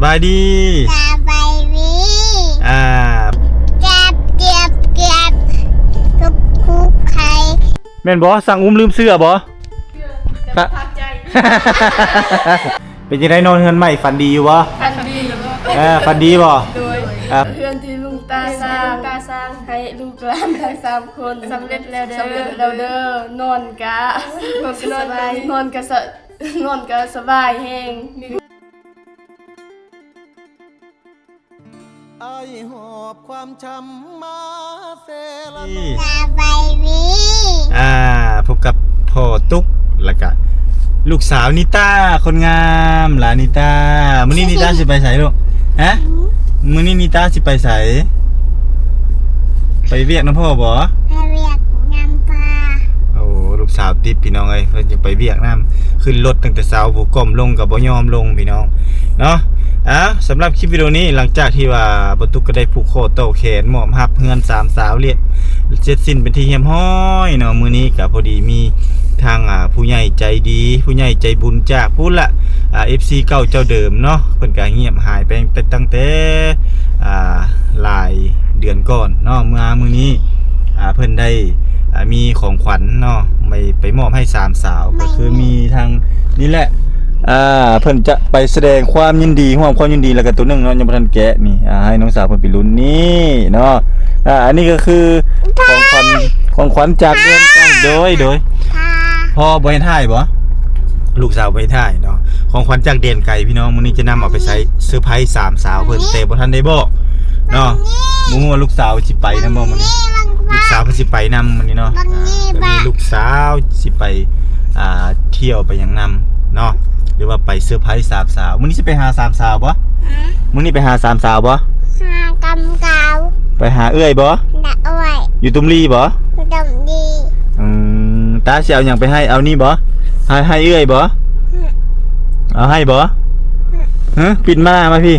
ສະບາຍດີ ສະບາຍດີ ອ່າ ແກບ ແກບ ແກບ ທຸກ ທຸກ ໄຄ ແມ່ນບໍ່? ສັ່ງອຸ້ມລືມເສື້ອບໍ່? ເປັນຈັ່ງໃດນອນເຮືອນໃໝ່ ຝັນດີຢູ່ບໍ່? ຝັນດີຢູ່. ເອີ ຝັນດີບໍ່? ໂດຍ. ເຮືອນທີ່ລຸງຕາສ້າງ ຕາສ້າງໃຫ້ລູກຫຼານທັງສາມຄົນ ສຳເລັດແລ້ວເດີ ສຳເລັດແລ້ວເດີ. ນອນກະ ນອນກະສະບາຍ ນອນກະສະ ນອນກະສະບາຍແຮງ. ອ້າຍຫອບຄວາມຊ້ຳມາແຕ່ລະ ສະບາຍດີ ອ່າ ພົບກັບພໍ່ຕຸກ ແລ້ວກະລູກສາວນິຕາ ຄົນງາມ ຫຼານນິຕາ. ມື້ນີ້ນິຕາຊິໄປໃສລູກ? ຮະ? ມື້ນີ້ນິຕາຊິໄປໃສ? ໄປວຽກນຳພໍ່ບໍ່? ໄປວຽກນຳພໍ່. ໂອ້ ລູກສາວຕິດ ພີ່ນ້ອງເອີຍ ເພິ່ນຈະໄປວຽກນຳ. ຂຶ້ນລົດຕັ້ງແຕ່ເຊົ້າ ຜູ້ກ້ອມລົງກໍບໍ່ຍອມລົງ ພີ່ນ້ອງເນາະ. ອ່າ ສຳລັບຄລິບວິດີໂອນີ້ ຫຼັງຈາກທີ່ວ່າບ່າວຕຸກກໍໄດ້ຜູກຂໍ້ຕໍ່ແຂນ ມອບຮັບເຮືອນສາມສາວລຽບເສັດສິ້ນເປັນທີ່ຮຽບຮ້ອຍເນາະ. ມື້ນີ້ກໍພໍດີມີທາງ ອ່າ ຜູ້ໃຫຍ່ໃຈດີ ຜູ້ໃຫຍ່ໃຈບຸນຈາກພຸ້ນລະ ອ່າ ເອັຟຊີເກົ່າເຈົ້າເດີມເນາະ ເພິ່ນກໍງຽບຫາຍໄປຕັ້ງແຕ່ ອ່າ ຫຼາຍເດືອນກ່ອນເນາະ. ມາມື້ນີ້ ອ່າ ເພິ່ນໄດ້ ອ່າ ມີຂອງຂວັນເນາະ ໄປ ໄປມອບໃຫ້ສາມສາວ ກໍຄືມີທາງນີ້ແຫຼະ ອ່າ ເພິ່ນຈະໄປສະແດງຄວາມຍິນດີ ຮ່ວມຄວາມຍິນດີ ແລ້ວກໍໂຕໜຶ່ງເນາະ ຍັງບໍ່ທັນແກະນີ້ ອ່າ ໃຫ້ນ້ອງສາວເພິ່ນໄປລຸ້ນນີ້ເນາະ. ອ່າ ອັນນີ້ກໍຄືຂອງຂວັນ ຂອງຂວັນຈາກເດືອນ ໂດຍ ໂດຍ ພໍ່ບໍ່ໃຫ້ຖ່າຍບໍ່? ລູກສາວໄປຖ່າຍເນາະ ຂອງຂວັນຈາກແດນໄກພີ່ນ້ອງ. ມື້ນີ້ຈະນຳເອົາໄປໃຊ້ເຊີໄພຣສ໌ສາມສາວເພິ່ນ ແຕ່ບໍ່ທັນໄດ້ບອກເນາະ. ບໍ່ຮູ້ວ່າລູກສາວຊິໄປນຳບໍ່ມື້ນີ້ ລູກສາວເພິ່ນຊິໄປນຳມື້ນີ້ເນາະ. ອ່າ ກໍມີລູກສາວຊິໄປ ອ່າ ທ່ຽວໄປຫຍັງນຳເນາະ ຫຼືວ່າໄປເຊີໄພຣສ໌ສາມສາວ. ມື້ນີ້ຊິໄປຫາສາມສາວບໍ່? ມື້ນີ້ໄປຫາສາມສາວບໍ່? ຫາກຳເກົາ ໄປຫາເອື້ອຍບໍ່? ເອື້ອຍ ຢູ່ຕຸມລີບໍ່? ຕຸມລີ. ອືມ ຕາຊິເອົາຫຍັງໄປໃຫ້? ເອົານີ້ບໍ່? ໃຫ້ ໃຫ້ເອື້ອຍບໍ່? ເອົາໃຫ້ບໍ່? ຮະ ປິ່ນມາ ມາພີ້.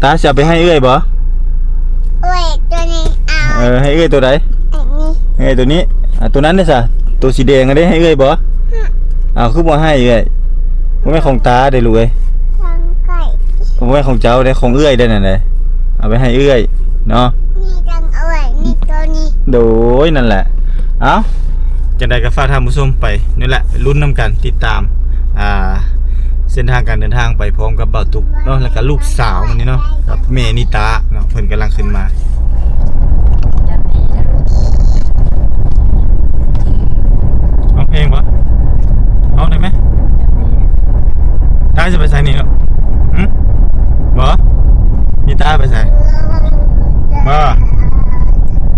ຕາຊິເອົາໄປໃຫ້ເອື້ອຍບໍ່? ເອື້ອຍໂຕນີ້ເອົາ. ເອີ ໃຫ້ເອື້ອຍໂຕໃດ? ອັນນີ້ ໃຫ້ໂຕນີ້. ອ່າ ໂຕນັ້ນເດ້ຊະ ໂຕສີແດງຫັ້ນເດ້ ໃຫ້ເອື້ອຍບໍ່? ອ້າວ ຄືບໍ່ໃຫ້ເອື້ອຍ? ບໍ່ແມ່ນຂອງຕາເດ້ລູກເອີຍ ຂອງຂ້ອຍ. ບໍ່ແມ່ນຂອງເຈົ້າເດ້ ຂອງເອື້ອຍເດ້ນັ້ນເດ້ ເອົາໄປໃຫ້ເອື້ອຍເນາະ. ນີ້ຂອງເອື້ອຍ ນີ້ໂຕນີ້. ໂດຍ ນັ້ນແຫຼະ. ເອົ້າ ຈັ່ງໃດກໍຝາກທ່ານຜູ້ຊົມໄປນີ້ແຫຼະ ລຸ້ນນຳກັນ ຕິດຕາມ ອ່າ ເສັ້ນທາງການເດີນທາງໄປພ້ອມກັບບ່າວຕຸກເນາະ ແລ້ວກໍລູກສາວມື້ນີ້ເນາະ ກັບແມ່ນິຕາເນາະ ເພິ່ນກຳລັງຂຶ້ນມາ. ຮ້ອງເພງບໍ່? ຮ້ອງໄດ້ໄໝ? ຕາຊິໄປໃສນີ້ລູກ? ຫື? ບໍ່? ນິຕາໄປໃສ? ບໍ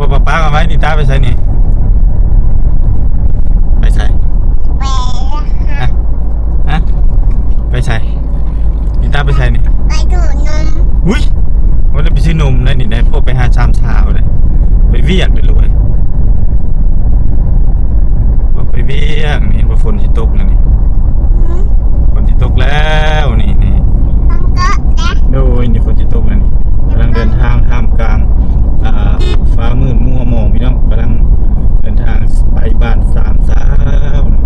່? ບໍ່ ປ້າໆ ເອົາໄວ້. ນິຕາໄປໃສນີ້? ໄປໃສ? ໄປຫາ ຮະ? ຮະ? ໄປໃສ? ນິຕາໄປໃສນີ້? ໄປດູດນົມ. ຫຸຍ! ບໍ່ໄດ້ໄປຊື້ນົມໄດ໋ນີ້ໄດ໋ ພວກໄປຫາສາມສາວໄດ໋ ໄປວຽກເດ້ລູກເອີຍ ພວກໄປວຽກ. ນີ້ ເຫັນບໍ່ ຝົນຊິຕົກແລ້ວນີ້ ຫື? ຝົນຊິຕົກແລ້ວນີ້ ນີ້ ໂດຍ ນີ້ຝົນຊິຕົກແລ້ວນີ້ ກຳລັງເດີນທາງທ່າມກາງ ອ່າ ຟ້າມືດມົວໝອງ ພີ່ນ້ອງ ກຳລັງເດີນທາງໄປບ້ານສາມສາວເນາະ.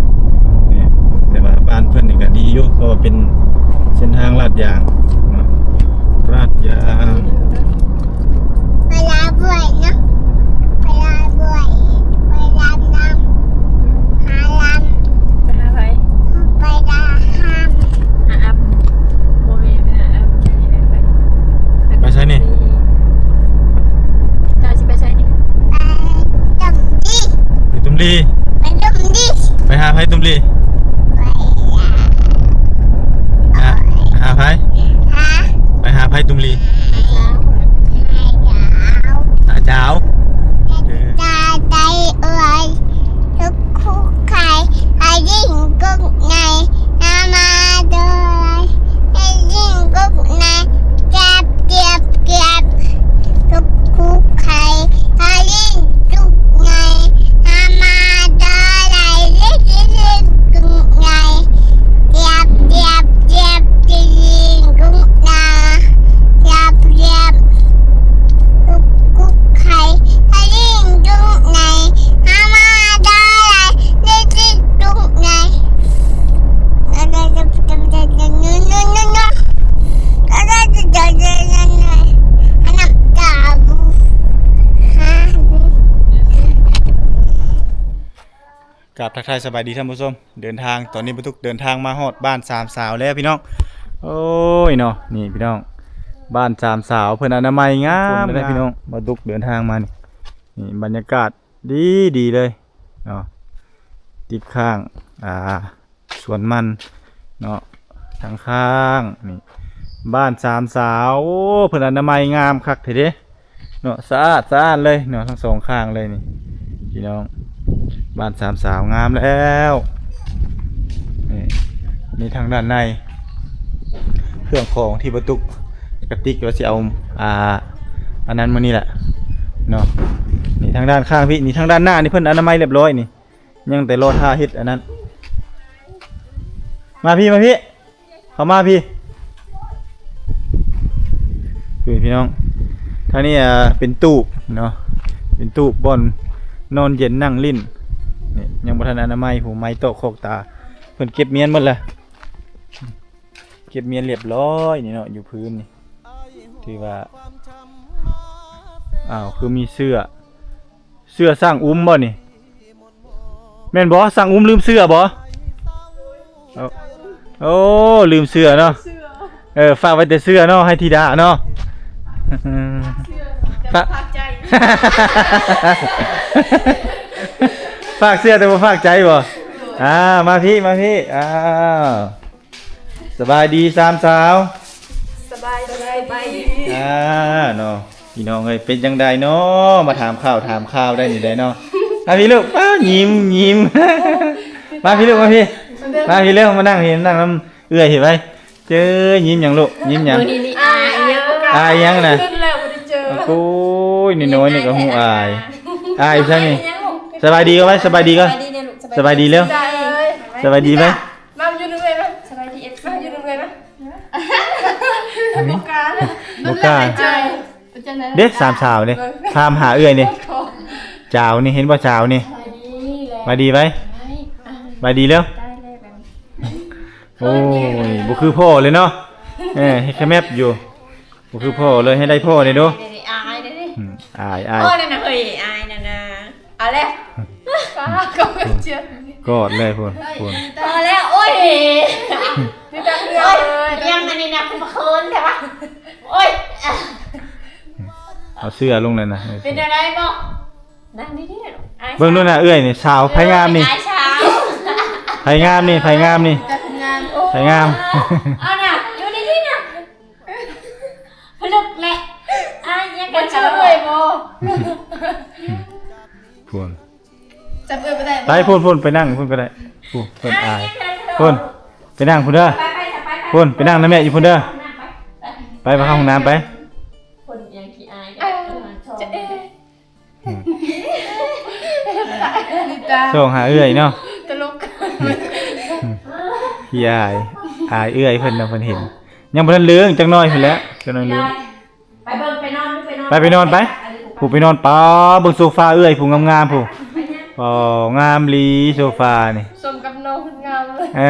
ນີ້ ແຕ່ວ່າບ້ານເພິ່ນນີ້ກໍດີຢູ່ ເພາະວ່າເປັນເສັ້ນທາງລາດຢາງເນາະ ລາດຢາງ. ໄປລາບວຍເນາະ ໄປລາບວຍ ໄປລານນ້ຳ ຫາລຳ. ໄປຫາໃຜ? ໄປລາຮຳ ຫາອຳ ບໍ່ແມ່ນ ໄປຫາອຳ. ໄປໃສນີ້? ເຈົ້າຊິໄປໃສນີ້? ໄປຕຸມລີ. ໄປຕຸມລີ? ໄປຫາໃຜຕຸມລີ? ໄປຫາ ຫາ ຫາໃຜ? ຫາ ໄປຫາໃຜຕຸມລີ? ຫາດາວ ຫາດາວ. ເອີ ຕາໄຕເອີຍ ທຸກຄຸກໄຄ ໃຫ້ຍິ່ງກຸກໃຫຍ່ ນາມາໂດຍ ໃຫ້ຍິ່ງກຸກໃຫຍ່ ແກບ ແກບ ແກບ ທຸກຄຸກໄຄ ໃຫ້ຍິ່ງກຸກໃຫຍ່ ນາມາໂດຍ ໃຫ້ຍິ່ງກຸກໃຫຍ່ ແກບ ແກບ ແກບ ໃຫ້ຍິ່ງ ກາບທັກທາຍສະບາຍດີທ່ານຜູ້ຊົມ ເດີນທາງ ຕອນນີ້ບ່າວຕຸກເດີນທາງມາຮອດບ້ານສາມສາວແລ້ວພີ່ນ້ອງ. ໂອ້ຍເນາະ ນີ້ພີ່ນ້ອງ ບ້ານສາມສາວເພິ່ນອະນາໄມງາມພີ່ນ້ອງ. ບ່າວຕຸກເດີນທາງມານີ້ ນີ້ບັນຍາກາດດີໆເລີຍເນາະ ຕິດຂ້າງ ອ່າ ສວນມັນເນາະ ທາງຂ້າງນີ້ ບ້ານສາມສາວ. ໂອ້ ເພິ່ນອະນາໄມງາມຄັກແທ້ເດ້ເນາະ ສະອາດສະອ້ານເລີຍເນາະ ທັງສອງຂ້າງເລີຍນີ້ພີ່ນ້ອງ. ບ້ານສາມສາວງາມແລ້ວ. ນີ້ ນີ້ທາງດ້ານໃນ ເຄື່ອງຂອງທີ່ບ່າວຕຸກກະຕິກວ່າຊິເອົາ ອ່າ ອັນນັ້ນມື້ນີ້ແຫຼະເນາະ. ນີ້ທາງດ້ານຂ້າງພີ້ ນີ້ທາງດ້ານໜ້ານີ້ເພິ່ນອະນາໄມລຽບລ້ອຍນີ້ ຍັງແຕ່ລໍຖ້າເຮັດອັນນັ້ນ. ມາພີ້ ມາພີ້ ເຂົ້າມາພີ້ ພີ່ນ້ອງ. ທາງນີ້ ອ່າ ເປັນຕູບເນາະ ເປັນຕູບບ່ອນນອນເຢັນນັ່ງຫຼິ້ນ. ນີ້ຍັງບໍ່ທັນອະນາໄມ ຫູໄມ້ຕອກຄອກຕາ ເພິ່ນເກັບມຽນໝົດລະ ເກັບມຽນລຽບລ້ອຍນີ້ເນາະ. ຢູ່ພື້ນນີ້ ຖືວ່າ ອ້າວ ຄືມີເສື້ອ ເສື້ອຊ່າງອຸ້ມບໍ່ນີ້ ແມ່ນບໍ່? ຊ່າງອຸ້ມລືມເສື້ອບໍ່? ໂອ້ ລືມເສື້ອເນາະ. ເອີ ຝາກໄວ້ແຕ່ເສື້ອເນາະ ໃຫ້ທິດາເນາະ. ຝາກ ຝາກໃຈ ຝາກເສື້ອແຕ່ບໍ່ຝາກໃຈບໍ່? ອ່າ ມາພີ້ ມາພີ້ ອ້າວ ສະບາຍດີສາມສາວ. ສະບາຍດີ ສະບາຍດີ ອ່າ ເນາະ ພີ່ນ້ອງເອີຍ ເປັນຈັ່ງໃດເນາະ ມາຖາມຂ່າວຖາມຂ່າວໄດ້ນີ້ໄດ໋ເນາະ. ມາພີ້ລູກ ປ້າ ຍິ້ມ ຍິ້ມ ມາພີ້ລູກ ມາພີ້ ມາພີ້ເລັວ ມານັ່ງພີ້ ມານັ່ງນຳເອື້ອຍພີ້ໄປ. ເຈີ ຍິ້ມຫຍັງລູກ ຍິ້ມຫຍັງ? ມື້ນີ້ນີ້ອາຍຫຍັງ? ອາຍຫຍັງນະ? ໂອ້ຍ ນ້ອຍໆນີ້ກໍຮູ້ອາຍ ອາຍຊັ້ນນີ້. ສະບາຍດີກໍໄວ້ ສະບາຍດີກໍ ສະບາຍດີເດີ້ລູກ ສະບາຍດີເດີ້ ສະບາຍດີໄວ້. ມາຢູ່ນຳເອື້ອຍມາ ສະບາຍດີ ເອັຟຊີ ມາຢູ່ນຳເອື້ອຍມາ. ບໍ່ກ້າ ບໍ່ກ້າ ເປັນຈັ່ງໃດ ເດ້ ສາມສາວເດ້ ຖາມຫາເອື້ອຍນີ້ ຈາວນີ້ ເຫັນບໍ່ ຈາວນີ້. ສະບາຍດີໄວ້ ສະບາຍດີເດີ້. ໂອ້ຍ ບໍ່ຄືພໍ່ເລີຍເນາະ ເອີ ເຮັດຂະແມັບຢູ່. ບໍ່ຄືພໍ່ເລີຍ ໃຫ້ໄດ້ພໍ່ແດ່ດູ. ອາຍເດ້ ອາຍ ອາຍ ໂອ້ ນັ້ນນະ ເຮີ້ຍ ອາຍນັ້ນນະ. ເອົາແລ້ວ ກອດເລີຍພຸ້ນ ພຸ້ນ ພໍແລ້ວ. ໂອ້ຍ ມີແຕ່ເຮືອນເລີຍ ຍັງອັນນີ້ນະ ຄືມາເຂີນແທ້ວະ. ໂອ້ຍ ເອົາເສື້ອລົງແລ້ວນະ. ເປັນແນວໃດບໍ່? ນັ່ງດີໆ ເບິ່ງດູນະ ເອື້ອຍນີ້ ສາວໃຜງາມນີ້ ໃຜງາມນີ້ ໃຜງາມນີ້ ໃຜງາມ? ເອົານະ ຢູ່ດີໆນະ. ພະລຶກແຫຼະ ອາຍຫຍັງກັນ ເຈົ້າເອີຍບໍ່? ພຸ້ນ ຈັບເອື້ອຍບໍ່ໄດ້ ໄປພຸ້ນ ພຸ້ນ ໄປນັ່ງພຸ້ນກໍໄດ້. ພຸ້ນ ເພິ່ນອາຍ ພຸ້ນ ໄປນັ່ງພຸ້ນເດີ້. ພຸ້ນ ໄປນັ່ງນຳແມ່ຢູ່ພຸ້ນເດີ້. ໄປ ໄປເຂົ້າຫ້ອງນ້ຳໄປ. ຄົນຫຍັງຂີ້ອາຍ ຈະເອ ອືມ ສ່ອງຫາເອື້ອຍເນາະ ຕະຫຼົກ ຂີ້ອາຍ ອາຍເອື້ອຍເພິ່ນເນາະ ເພິ່ນເຫັນ. ຍັງບໍ່ທັນເລີງ ຈັກໜ້ອຍພຸ້ນແຫຼະ ຈັກໜ້ອຍເລີງ. ໄປເບິ່ງ ໄປນອນ ໄປນອນ ໄປ ໄປນອນໄປ ຜູ້ໄປນອນ. ປ້າ ເບິ່ງໂຊຟາເອື້ອຍ ຜູ້ງາມໆ ຜູ້ ອໍ ງາມຫຼີໂຊຟານີ້ ສົມກັບນ້ອງເພິ່ນງາມເລີຍ. ເ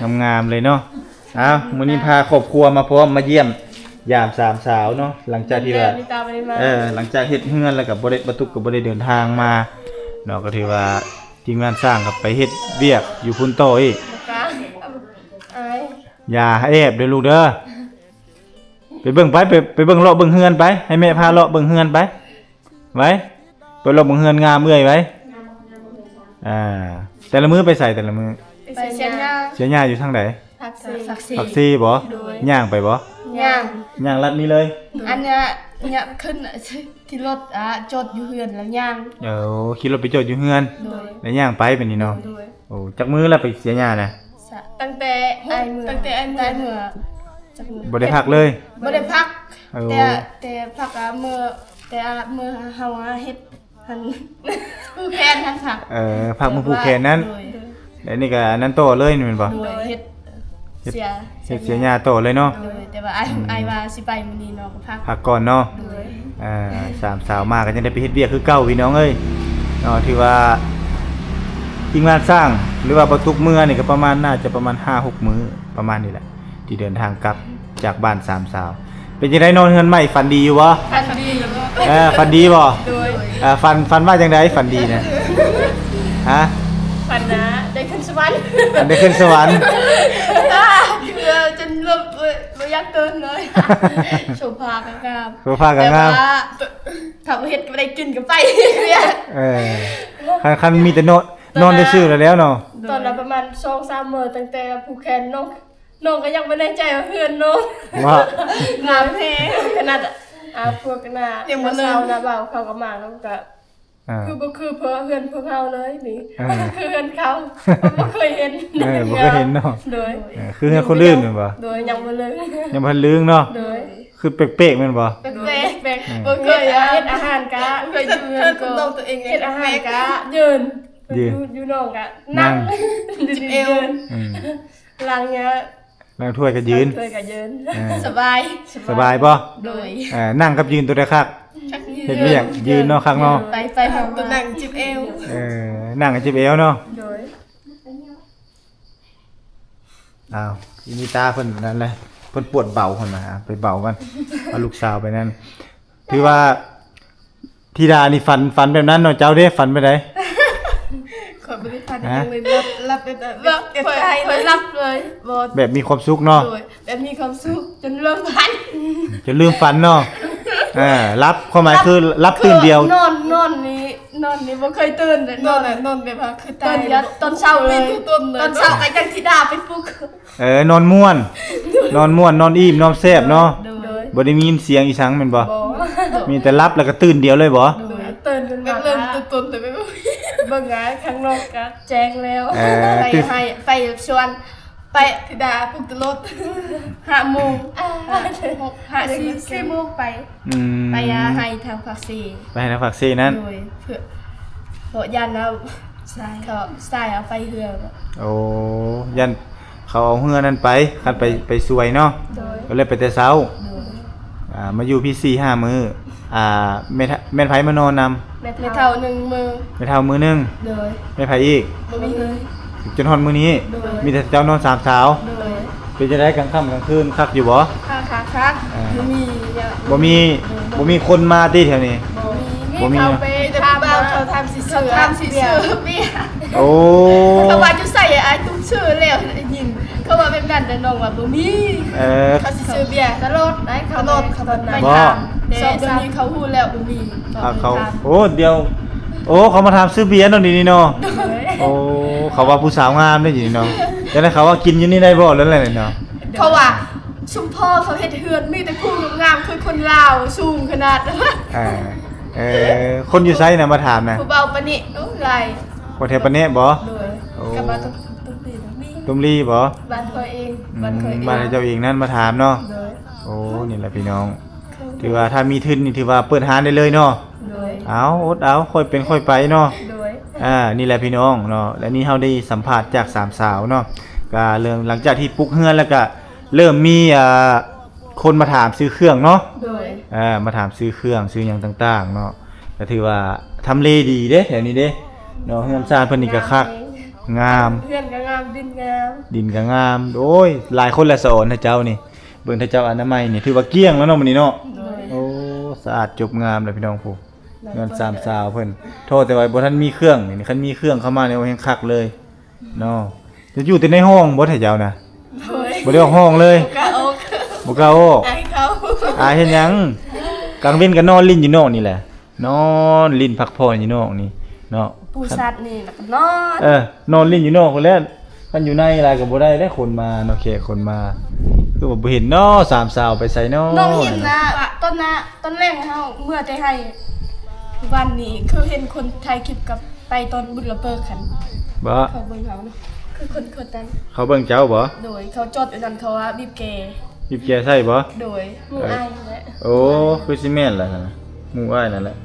ອີ ງາມໆເລີຍເນາະ. ເອົາ ມື້ນີ້ພາຄອບຄົວມາພ້ອມ ມາຢ້ຽມຢາມສາມສາວເນາະ ຫຼັງຈາກທີ່ວ່າ ເອີ ຫຼັງຈາກເຮັດເຮືອນແລ້ວກໍບໍ່ໄດ້ ບ່າວຕຸກກໍບໍ່ໄດ້ເດີນທາງມາເນາະ. ກໍຖືວ່າທີມງານຊ່າງກໍໄປເຮັດວຽກຢູ່ພຸ້ນຕໍ່ອີກ. ຢ່າແອບເດີ້ລູກເດີ້. ໄປເບິ່ງໄປ ໄປ ໄປເບິ່ງເລາະເບິ່ງເຮືອນໄປ ໃຫ້ແມ່ພາເລາະເບິ່ງເຮືອນໄປ ໄວ ໄປເລາະເບິ່ງເຮືອນງາມເອື້ອຍໄວ. ອ່າ ແຕ່ລະມື້ໄປໃສ ແຕ່ລະມື້? ໄປເສຍຫຍ້າ ເສຍຫຍ້າຢູ່ທາງໃດ? ປາກເຊ ປາກເຊບໍ່? ໂດຍ ຍ່າງໄປບໍ່? ຍ່າງ ຍ່າງລັດນີ້ເລີຍ. ອັນເນີ້ຍ ເນີ້ຍ ຂຶ້ນ ຂີ່ລົດ ອ່າ ຈອດຢູ່ເຮືອນແລ້ວຍ່າງ. ເອີ ຂີ່ລົດໄປຈອດຢູ່ເຮືອນ ໂດຍ ແລ້ວຍ່າງໄປບາດນີ້ເນາະ. ໂດຍ ໂອ້ ຈັກມື້ແລ້ວໄປເສຍຫຍ້ານະ? ສະ ຕັ້ງແຕ່ອ້າຍເມືອ ຕັ້ງແຕ່ອ້າຍເມືອ ບໍ່ໄດ້ພັກເລີຍ? ບໍ່ໄດ້ພັກ. ເອີ ແຕ່ ແຕ່ພັກ ອ່າ ມື້ ແຕ່ ອ່າ ມື້ເຮົາ ອ່າ ເຮັດຫັ້ນ ຜູກແຂນຫັ້ນພັກ. ເອີ ພັກມື້ຜູກແຂນນັ້ນ. ໂດຍ ແລ້ວນີ້ກໍອັນນັ້ນຕໍ່ເລີຍແມ່ນບໍ່? ໂດຍ ເຮັດ ເຮັດ ເສຍ ເຮັດເສຍຫຍ້າຕໍ່ເລີຍເນາະ. ໂດຍ ແຕ່ວ່າອ້າຍ ອືມ ອ້າຍວ່າຊິໄປມື້ນີ້ເນາະ ກໍພັກ ພັກກ່ອນເນາະ. ໂດຍ ອ່າ ສາມສາວມາກໍຍັງໄດ້ໄປເຮັດວຽກຄືເກົ່າພີ່ນ້ອງເອີຍເນາະ. ຖືວ່າທີມງານຊ່າງ ຫຼືວ່າບ່າວຕຸກເມືອນີ້ກໍປະມານ ໜ້າຈະປະມານຫ້າຫົກມື້ປະມານນີ້ແຫຼະ ທີ່ເດີນທາງກັບຈາກບ້ານສາມສາວ. ເປັນຈັ່ງໃດນອນເຮືອນໃໝ່ ຝັນດີຢູ່ບໍ່? ຝັນດີ. ເອີ ຝັນດີບໍ່? ໂດຍ ເອີ ຝັນ ຝັນວ່າຈັ່ງໃດ? ຝັນດີນະ ຮ ຮະ? ຝັນນະ ໄດ້ຂຶ້ນສະຫວັນ ໄດ້ຂຶ້ນສະຫວັນ ເອີ ຈົນແບບບໍ່ ບໍ່ຢາກຕື່ນເລີຍ ໂສພາກໍງາມ ໂສພາກໍງາມ ແຕ່ວ່າ ຖ້າບໍ່ເຮັດກໍບໍ່ໄດ້ກິນກໍໄປ ເອີ ຄັນ ຄັນມີແຕ່ນອນ ນອນຊື່ໆແລ້ວເນາະ ຕອນລະປະມານສອງສາມມື້ ຕັ້ງແຕ່ຜູກແຂນນ້ອງ ນ້ອງກໍຍັງບໍ່ແນ່ໃຈວ່າເຮືອນນ້ອງ ວ່າ ງາມແຮງ ຂະໜາດ ອ່າ ພວກໜ້າ ຍັງບໍ່ເລີຍ ນ້າສາວນ້າບ່າວເຂົາກໍມາ ແລ້ວກໍ ອ່າ ຄືບໍ່ຄືເພື່ອເຮືອນພວກເຮົາເລີຍນີ້ ອ່າ ຄືເຮືອນເຂົາ ບໍ່ເຄີຍເຫັນ ເອີ ບໍ່ເຄີຍເຫັນເນາະ ໂດຍ ເອີ ຄືເຮືອນຄົນອື່ນແມ່ນບໍ່? ໂດຍ ຍັງບໍ່ເລີຍ ຍັງບໍ່ທັນລຶ້ງເນາະ ໂດຍ ຄືແປກໆແມ່ນບໍ່? ແປກໆ ແປກ ເອີ ບໍ່ເຄີຍ ເຮັດອາຫານກະ ເຄີຍຢູ່ເຮືອນກໍ ເຮັດອາຫານກະຢືນ ຢືນ ຢູ່ ຢູ່ນອນກະນັ່ງ ນັ່ງ ຈິບເອວ ອືມ ລ້າງເຫຍື້ອ ລ້າງຖ້ວຍກໍຢືນ ລ້າງຖ້ວຍກໍຢືນ ເອີ ສະບາຍ ສະບາຍບໍ່? ໂດຍ ເອີ ນັ່ງກັບຢືນໂຕໃດຄັກ? ເຮັດວຽກຢືນເນາະ ຄັກເນາະ ໄປ ໄປ ຕົວນັ່ງຈິບເອວ ເອີ ນັ່ງກັບຈິບເອວເນາະ ໂດຍ ອ້າວ ອີ່ນິຕາເພິ່ນນັ້ນແຫຼະ ເພິ່ນປວດເບົາເພິ່ນວ່າ ໄປເບົາກັນ ເອົາລູກສາວໄປນັ້ນ ຖືວ່າ ທິດານີ້ຝັນ ຝັນແບບນັ້ນເນາະ ເຈົ້າເດ້ ຝັນແບບໃດ? ຂ້ອຍບໍ່ໄດ້ຝັນຫຍັງເລີຍ ຫຼັບ ຫຼັບແບບ ແບບ ແບບ ຂ້ອຍ ຂ້ອຍຫຼັບເລີຍ ບໍ່ ແບບມີຄວາມສຸກເນາະ ໂດຍ ແບບມີຄວາມສຸກ ຈົນລືມຝັນ ຈົນລືມຝັນເນາະ ເອີ ຫຼັບ ຄວາມໝາຍຄືຫຼັບຕື່ນດຽວ ນອນ ນອນນີ້ ນອນນີ້ບໍ່ເຄີຍຕື່ນເລີຍ ນອນ ນອນແບບວ່າຄືຕາຍ ຕື່ນຕອນເຊົ້າເລີຍ ຕອນເຊົ້າກໍຍັງທິດາໄປປຸກ ເອີ ນອນມ່ວນ ນອນມ່ວນ ນອນອີ່ມ ນອນແຊບເນາະ ໂດຍ ບໍ່ໄດ້ມີຍິນສຽງອີ່ສັງແມ່ນບໍ່? ບໍ່ ມີແຕ່ຫຼັບແລ້ວກໍຕື່ນດຽວເລີຍບໍ່? ໂດຍ ຕື່ນຂຶ້ນມາ ເລີ່ມຕົ້ນເລີຍ ເບິ່ງ ເບິ່ງ ອ່າ ຂ້າງນອກກໍແຈ້ງແລ້ວ ເອີ ໄປ ຕື່ນ ໃຫ້ ໄປຊວນ ໄປ ທິດາປຸກຕະຫຼົດ ຫ້າໂມງ ອ່າ ຫົກ ຫ້າ ສີ່ ສີ່ໂມງໄປ ອືມ ໄປ ອ່າ ໃຫ້ທາງພາກເຊ ໄປໃຫ້ທາງພາກເຊນັ້ນ ໂດຍ ເພື່ອ ເພາະຢ້ານວ່າ ສາຍ ເຂົາສາຍເອົາໄປເຮືອ ໂອ້ ຢ້ານເຂົາເອົາເຮືອນັ້ນໄປ ຄັນໄປ ໄປຊ່ວຍເນາະ ໂດຍ ກໍເລີຍໄປແຕ່ເຊົ້າ ໂດຍ ອ່າ ມາຢູ່ພີ້ສີ່ຫ້າມື້ ອ່າ ແມ່ນ ແມ່ນໃຜມານອນນຳ? ແມ່ເຖົ້າໜຶ່ງມື້ ແມ່ເຖົ້າມື້ໜຶ່ງ ໂດຍ ແມ່ນໃຜອີກ? ບໍ່ມີເລີຍ ຈົນຮອດມື້ນີ້ ໂດຍ ມີແຕ່ເຈົ້ານອນສາມສາວ ໂດຍ ເປັນຈັ່ງໃດກາງຄ່ຳກາງຄືນ ຄັກຢູ່ບໍ່? ຄັກ ຄັກ ຄັກ ອ່າ ບໍ່ມີ ບໍ່ມີ ໂດຍ ບໍ່ມີຄົນມາຕິແຖວນີ້? ບໍ່ມີ ບໍ່ມີ ມີເຂົາໄປຖາມ ເຂົາຖາມຊິຊື້ ຖາມຊິຊື້ເບຍ ໂອ້ ເຂົາວ່າຢູ່ໃສອ້າຍຕຸ້ມຊື້ແລ້ວ ໄດ້ຍິນເຂົາວ່າແບບນັ້ນ ແຕ່ນ້ອງວ່າບໍ່ມີ ເອີ ເຂົາຊິຊື້ເບຍຕະຫຼອດໄດ໋ ເຂົາຕະຫຼອດ ເຂົາໄປຖາມ ແຕ່ດຽວນີ້ເຂົາຮູ້ແລ້ວບໍ່ມີ ເຂົາ ເຂົາ ໂອ້ ດຽວ ໂອ້ ເຂົາມາຖາມຊື້ເບຍເນາະ ດຽວນີ້ເນາະ ໂດຍ ໂອ້ ເຂົາວ່າຜູ້ສາວງາມເດ້ ດຽວນີ້ເນາະ ຈັ່ງໃດເຂົາວ່າກິນຢູ່ນີ້ໄດ້ບໍ່ ຫຼືຈັ່ງໃດເນາະ ເຂົາວ່າ ຊຸມພໍ່ເຂົາເຮັດເຮືອນມີແຕ່ຜູ້ງາມໆ ຄືຄົນລາວສູງຂະໜາດ ອ່າ ເອີ ຄົນຢູ່ໃສນະມາຖາມນະ? ຜູ້ເບົາປານິ ໂອ້ ຫຼາຍ ຄົນແຖວປາແນະບໍ່? ໂດຍ ໂອ້ ກັບບ້ານຕຸ້ມ ຕຸ້ມລີ ຕຸ້ມລີບໍ່? ບ້ານຂ້ອຍເອງ ອືມ ບ້ານຂ້ອຍເອງ ບ້ານເຈົ້າເອງນັ້ນມາຖາມເນາະ ໂດຍ ໂອ້ ນີ້ແຫຼະພີ່ນ້ອງ ຖືວ່າຖ້າມີທຶນນີ້ຖືວ່າເປີດຮ້ານໄດ້ເລີຍເນາະ ໂດຍ ເອົາ ອົດເອົາ ຄ່ອຍເປັນຄ່ອຍໄປເນາະ ໂດຍ ອ່າ ນີ້ແຫຼະພີ່ນ້ອງເນາະ ແລະນີ້ເຮົາໄດ້ສຳພາດຈາກສາມສາວເນາະ ກະເລີ່ມ ຫຼັງຈາກທີ່ປຸກເຮືອນແລ້ວກະ ເລີ່ມມີ ອ່າ ຄົນມາຖາມຊື້ເຄື່ອງເນາະ ໂດຍ ເອີ ມາຖາມຊື້ເຄື່ອງ ຊື້ຫຍັງຕ່າງໆເນາະ ກໍຖືວ່າທຳເລດີເດ້ ແຖວນີ້ເດ້ເນາະ ເຮືອນຊານເພິ່ນນີ້ກໍຄັກ ງາມ ເຮືອນກໍງາມ ດິນງາມ ດິນກໍງາມ ໂອ້ຍ ຫຼາຍຄົນແຫຼະສະອອນໃຫ້ເຈົ້ານີ້ ເບິ່ງຖ້າເຈົ້າອະນາໄມນີ້ ຖືວ່າກ້ຽງແລ້ວເນາະ ມື້ນີ້ເນາະ ໂດຍ ໂອ້ ສະອາດຈົບງາມເລີຍພີ່ນ້ອງຜູ້ ເຮືອນສາມສາວເພິ່ນ ໂທດແຕ່ວ່າບໍ່ທັນມີເຄື່ອງນີ້ ຄັນມີເຄື່ອງເຂົ້າມານີ້ ໂອ້ ແຮງຄັກເລີຍ ເນາະ ຈະຢູ່ແຕ່ໃນຫ້ອງບໍ່ ຖ້າເຈົ້ານະ? ໂດຍ ບໍ່ໄດ້ອອກຫ້ອງເລີຍ ບໍ່ກ້າອອກ ບໍ່ກ້າອອກ ອາຍເຂົາ ອາຍເຮັດຫຍັງ? ກາງເວັນກໍນອນຫຼິ້ນຢູ່ນອກນີ້ແຫຼະ ນອນຫຼິ້ນພັກຜ່ອນຢູ່ນອກນີ້ເນາະ ປູສັດນີ້ແລ້ວກໍນອນ ເອີ ນອນຫຼິ້ນຢູ່ນອກພຸ້ນແຫຼະ ຄັນຢູ່ໃນຫຼາຍກໍບໍ່ໄດ້ເດ້ ຄົນມາເນາະ ແຂກຄົນມາ ຄືວ່າບໍ່ເຫັນເນາະ ສາມສາວໄປໃສເນາະ? ນ້ອງເຫັນນະ ຕອນນະ ຕອນແລງເຮົາເມືອແຕ່ໄຮ່ ວັນນີ້ຄືເຫັນຄົນຖ່າຍຄລິບກັບ ໄປຕອນບຸນລະເບີກຫັ້ນ ບໍ່ ເຂົາເບິ່ງເຮົາເນາະ ຄືຄົນຄົນນັ້ນ ເຂົາເບິ່ງເຈົ້າບໍ່? ໂດຍ ເຂົາຈອດຢູ່ນັ້ນ ເຂົາວ່າບີບແກ ບີບແກໃສ່ບໍ່? ໂດຍ ໝູ່ອ້າຍຫັ້ນແຫຼະ ໂອ້ ຄືຊິແມ່ນລະຫັ້ນນະ ໝູ່ອ້າຍນັ້ນແຫຼະ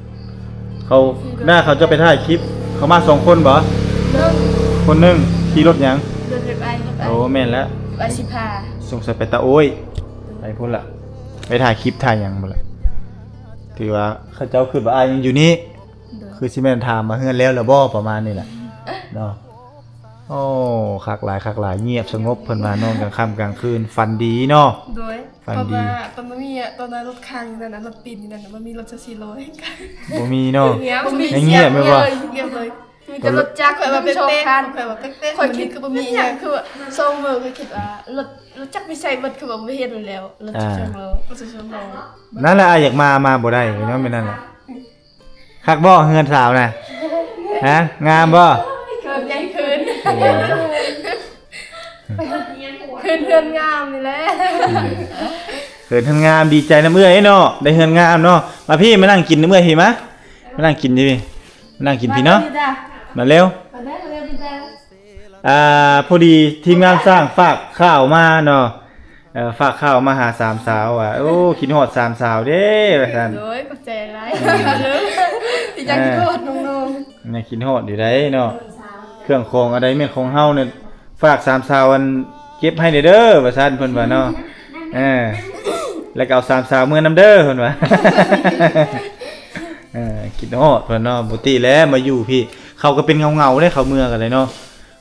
ເຂົາ ໜ້າເຂົາຈະໄປຖ່າຍຄລິບ ເຂົາມາສອງຄົນບໍ່? ຄົນໜຶ່ງ ຂີ່ລົດຫຍັງ? ລົດເວັບໄອ ໂອ້ ແມ່ນແລ້ວ ໄປສິບຫ້າ ສົງໄສໄປຕາໂອ້ຍ ໄປພຸ້ນລະ ໄປຖ່າຍຄລິບຖ່າຍຫຍັງພຸ້ນລະ ຖືວ່າເຂົາເຈົ້າຄິດວ່າອ້າຍຍັງຢູ່ນີ້ ໂດຍ ຄືຊິແມ່ນຖາມວ່າເຮືອນແລ້ວລະບໍ່ ປະມານນີ້ແຫຼະເນາະ ໂອ້ ຄັກຫຼາຍ ຄັກຫຼາຍ ງຽບສະຫງົບ ເພິ່ນວ່ານອນກາງຄ່ຳກາງຄືນຝັນດີເນາະ ໂດຍ ຝັນດີ ເພາະວ່າຕອນບໍ່ມີ ຕອນນັ້ນລົດຄ້າງຢູ່ນັ້ນນະ ລົດປິ່ນຢູ່ນັ້ນນະ ບໍ່ມີລົດຊາວສີ່ລໍ້ ບໍ່ມີເນາະ ງຽບ ງຽບແມ່ນບໍ່? ງຽບເລີຍ ມີແຕ່ລົດຈັກ ຂ້ອຍວ່າເປັນສອງຄັນ ຂ້ອຍວ່າແປກໆ ຂ້ອຍຄິດຄືບໍ່ມີອີ່ຫຍັງ ຄືວ່າສອງມື້ ຂ້ອຍຄິດວ່າລົດ ລົດຈັກໄປໃສເບິດ ຄືວ່າບໍ່ເຫັນແລ້ວ ລົດຈັກສອງລໍ້ ລົດຈັກສອງລໍ້ ນັ້ນແຫຼະ ອ້າຍຢາກມາ ມາບໍ່ໄດ້ເນາະ ແມ່ນນັ້ນແຫຼະ. ຄັກບໍ່ເຮືອນສາວນະ? ຮະ ງາມບໍ່? ເຂີນ ເຂີນ ເຂີນເຮືອນງາມນີ້ແຫຼະ ເຂີນເຮືອນງາມ ດີໃຈນຳເອື້ອຍເນາະ ໄດ້ເຮືອນງາມເນາະ. ມາພີ້ ມານັ່ງກິນນຳເອື້ອຍພີ້ ມາ ມານັ່ງກິນຢູ່ພີ້ ມານັ່ງກິນພີ້ເນາະ ມາເລັວ. ອ່າ ພໍດີທີມງານຊ່າງຝາກຂ່າວມາເນາະ ເອີ ຝາກຂ່າວມາຫາສາມສາວວ່າ ໂອ້ ຄິດຮອດສາມສາວເດ້ ວ່າຊັ້ນ. ໂດຍ ຂອບໃຈຫຼາຍ ອືມ ທີ່ຢາກຄິດຮອດນ້ອງໆ ຍັງຄິດຮອດຢູ່ໃດເນາະ ເຄື່ອງຂອງອັນໃດແມ່ນຂອງເຮົານີ້ ຝາກສາມສາວອັນເກັບໃຫ້ແດ່ເດີ ວ່າຊັ້ນ ເພິ່ນວ່າເນາະ ເອີ ແລ້ວກໍເອົາສາມສາວເມືອນຳເດີ ເພິ່ນວ່າ ເອີ ຄິດຮອດເພິ່ນເນາະ ບໍ່ຕິແລ້ວມາຢູ່ພີ້ ເຂົາກໍເປັນເຫງົາໆເດ້ ເຂົາເມືອກໍໄດ້ເນາະ